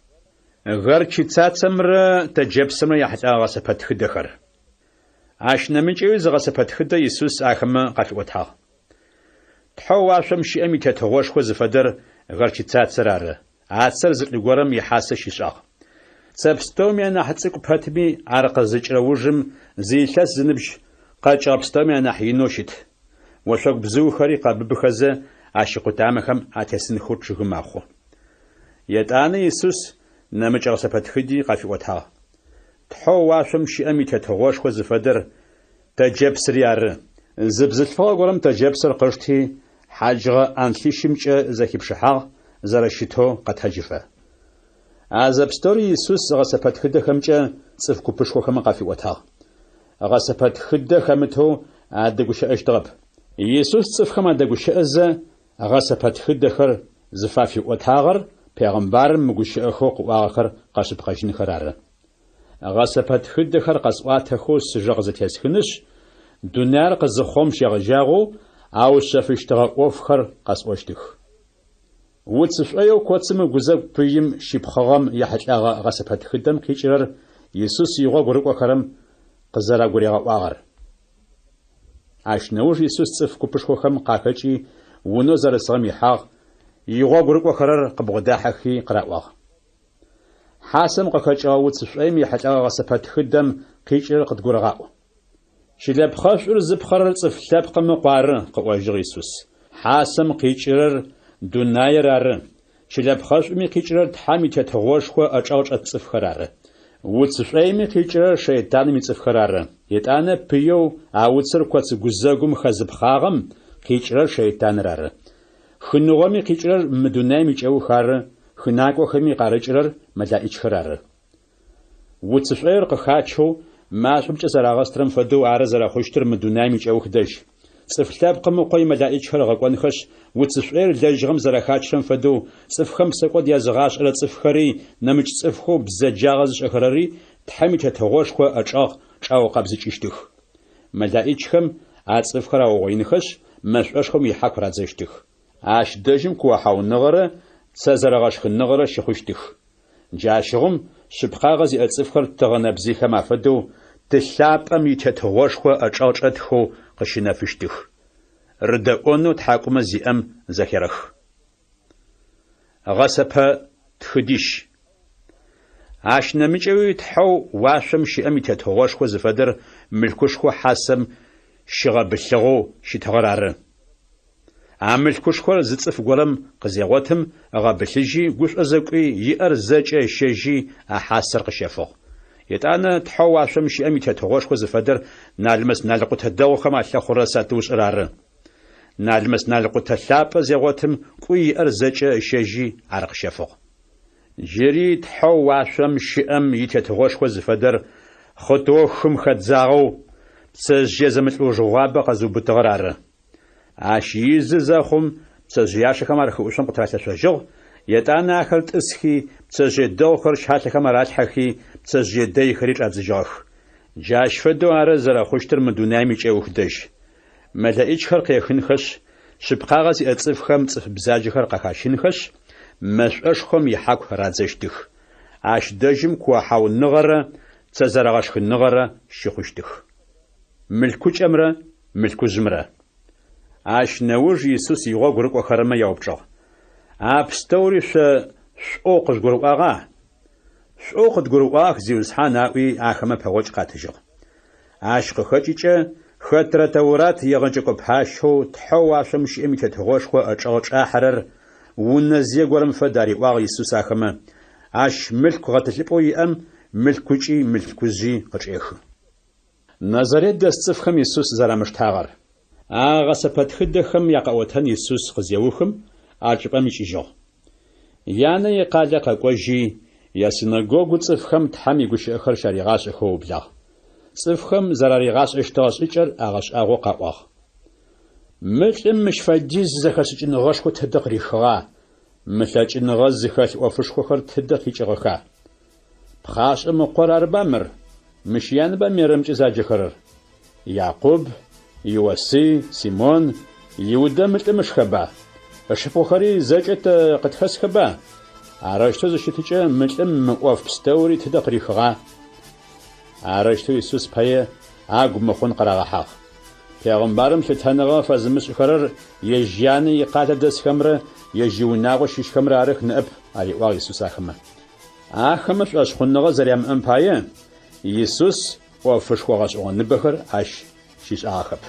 Горчицацэмрэ тэджэпсымрэ яхьылӏэгъэ гъэсэпэтхыдэхэр. Ащ нэмыкӏэуи зы гъэсэпэтхыдэ Исус ахэмэ къафиӏотагъ. Тхьэу уашъом щыӏэм и Тетыгъошхо зыфэдэр горчицацэр ары. А цэр зы лӏы горэм ихьасэ щишӏагъ. Цэ пстэуми анахь цӏыкӏу пэтми, ар къызыкӏырэ ужым зы илъэс зыныбжь къэкӏыгъэ пстэуми анахь инэу щыт. Ошъогу бзыухэри къэбыбыхэзэ, ащ икъутамэхэм атесынхэу чъыгы мэхъу. Етӏанэ Исус нэмыкӏ гъэсэпэтхыди къафиӏотагъ. Тхьэу уашъом щыӏэм и Тетыгъошхо зыфэдэр тэджэпсыри ары. Зы бзылъфыгъэ горэм тэджэпсыр къышти, хьаджыгъэ ӏанлъищымкӏэ зэхипшыхьагъ, зэрэщытэу къэтэджыфэ. А зэпстэури Исус гъэсэпэтхыдэхэмкӏэ цӏыф купышхохэм къафиӏотагъ. Гъэсэпэтхыдэ хэмытэу адэгущыӏэщтыгъэп. Исус цӏыфхэм адэгущыӏэзэ, гъэсэпэтхыдэхэр зыфафиӏотагъэр пегъымбарым мы гущыӏэхэу къыӏуагъэхэр къэшъыпкъэжьынхэр ары. Гъэсэпэтхыдэхэр къэсӏуатэхэу сыжэ къызэтесхынышъ, дунаир къызыхъум щегъэжьагъэу аушъэфыщтыгъэ ӏофхэр къэсӏощтых. Уц шӏоеу коцым ыгузэгу пыим щипхъыгъэм ехьылӏэгъэ гъэсэпэтхыдэм къикӏырэр Исус игъогу рыкӏохэрэм къызэрагуригъэӏуагъэр. Ащ нэуж Исус цӏыф купышхохэм къахэкӏи, унэу зэрысыгъэм ихьагъ, игъогу рыкӏохэрэр къыбгъодахьэхи къыраӏуагъ. Хьасэм къыхэкӏыгъэ уц шӏоим ехьылӏэгъэ гъэсэпэтхыдэм къикӏырэр къыдгурыгъаӏу. Чылэпхъэшӏур зыпхъэрэр Цӏыф Лъэпкъым Ыкъу ары, къыӏожьыгъ Исус. Хьасэм къикӏырэр дунаир ары, чылэпхъэшӏуми къикӏырэр Тхьэм и Тетыгъошхо ӏэчӏэгъ чӏэт цӏыфхэр ары. Уц шӏоими къикӏырэр шэйтаным ицӏыфхэр ары. Етӏанэ пыеу а уцыр коц гузэгум хэзыпхъагъэм къикӏырэр шэйтаныр ары. Хыныгъоми къикӏырэр мы дунаим икӏэух ары, хынакӏохэми къарыкӏырэр мэлаӏичхэр ары. Уц шӏоир къыхачэу, машӏомкӏэ зэрагъэстырэм фэдэу ары зэрэхъущтыр мы дунаим икӏэух дэжь. Цӏыф Лъэпкъым Ыкъо имэлаӏичхэр ыгъэкӏонхэшъ, уц шӏоир лэжьыгъэм зэрэхачырэм фэдэу, цӏыфхэм псэкӏод языгъашӏэрэ цӏыфхэри, нэмыкӏ цӏыфхэу бзэджагъэ зышӏэхэрэри Тхьэм и Тетыгъошхо ыӏэчӏэгъ чӏаукъэбзыкӏыщтых. Мэлаӏичхэм а цӏыфхэр аугъоинхэшъ, мэшӏошхом ихьаку радзэщтых. Ащ дэжьым куохьауныгъэрэ цэ зэрэгъэшхыныгъэрэ щыхъущтых. Джащыгъум шъыпкъагъэ зиӏэ цӏыфхэр тыгъэ нэбзыйхэм афэдэу Ты лъапӏэм и Тетыгъошхо ыӏэчӏэгъ чӏэтхэу къыщынэфыщтых. Рыдэӏонэу тхьакӏумэ зиӏэм зэхерэх. Гъэсэпэ тхыдищ. Ащ нэмыкӏэуи Тхьэу уашъом щыӏэм и Тетыгъошхо зыфэдэр мылъкушхо хьасэм щыгъэбылъыгъэу щытыгъэр ары. А мылъкушхор зы цӏыф горэм къызегъотым, ыгъэбылъыжьи, гушӏозэ кӏуи, иӏэр зэкӏэ ыщэжьи, а хьасэр къыщэфыгъ. Етӏанэ Тхьэу уашъом щыӏэм и Тетыгъошхо зыфэдэр налмэс-налкъутэ дэгъухэм алъэхъурэ сатыушӏэр ары. Налмэс-налкъутэ лъапӏэ зегъотым, кӏуи, иӏэр зэкӏэ ыщэжьи, ар къыщэфыгъ. Джыри Тхьэу уашъом щыӏэм и Тетыгъошхо зыфэдэр хъытыоу хым хэдзагъэу, пцэжъые зэмылӏэужыгъуабэ къэзыубытыгъэр ары. Ащ изы зэхъум, пцэжъыяшэхэм ар хыӏушъом къытыралъэшъожьыгъ, етӏанэ ахэр тӏысхи, пцэжъые дэгъухэр щалъэхэм аралъхьэхи, пцэжъые дэйхэри чӏадзыжьыгъэх. Джащ фэдэу ары зэрэхъущтыр мы дунаим икӏэух дэжь. Мэлэӏичхэр къехынхэшъ, шъыпкъагъэ зиӏэ цӏыфхэм цӏыф бзаджэхэр къахащынхэшъ, мэшӏошхом ихьаку радзэщтых. Ащ дэжьым куохьауныгъэрэ цэ зэрэгъэшхыныгъэрэ щыхъущтых. Мылъкукӏэмрэ мылъкужъымрэ. Ащ нэуж Исус игъогу рыкӏохэрэмэ яупчӏыгъ, А пстэури шъо шӏоу къыжъугурыӏуагъа? Шӏоу къыдгурыӏуагъэх, Зиусхьан, аӏуи, ахэмэ пэгъокӏ къатыжьыгъ. Ащ къыхэкӏыкӏэ, хэтрэ Тэурат егъэджэкӏо пащэу Тхьэу уашъом щыӏэм и Тетыгъошхо ыӏэчӏэгъ чӏахьэрэр унэзые горэм фэд, ариӏуагъ Исус ахэмэ, ащ мылъку гъэтӏылъыпӏэу иӏэм мылъкукӏи мылъкужъи къычӏехы. Назарет дэс цӏыфхэм Исус зэрамыштагъэр. А гъэсэпэтхыдэхэм якъэӏотэн Исус къызеухым, а чӏыпӏэм икӏыжьыгъ. Янэ икъалэ къэкӏожьи, ясинэгогу цӏыфхэм Тхьэм игущыӏэхэр щаригъашӏэхэу ыублагъ. Цӏыфхэм зэраригъашӏэщтыгъэ шӏыкӏэр агъэшӏагъоу къаӏуагъ. Мы лӏым мыщ фэдиз зэхэшӏыкӏыныгъэшхо тыдэ къырихыгъа, мы лъэкӏыныгъэ зыхэлъ ӏофышхохэр тыдэ къикӏыгъэха? Пхъашӏэм ыкъор арыба мыр? Мыщ янэба Мерэмкӏэ заджэхэрэр? Якъуб, Иосый, Симон, Иудэ мы лӏым ышхэба? Ышыпхъухэри зэкӏэ тэ къытхэсхэба? Арэущтэу зыщытыкӏэ, мы лӏым мы ӏоф пстэури тыдэ къырихыгъа? Арэущтэу Исус пае агу мыхъун къырагъэхьагъ. Пегъымбарым лъытэныгъэ фэзымышӏыхэрэр ежь янэ икъалэ дэсхэмрэ ежь иунагъо щыщхэмрэ арых ныӏэп, ариӏуагъ Исус ахэмэ. Ахэмэ шӏошъхъуныгъэ зэрямыӏэм пае, Исус ӏофышхо гъэшӏэгъоныбэхэр ащ щишӏагъэхэп.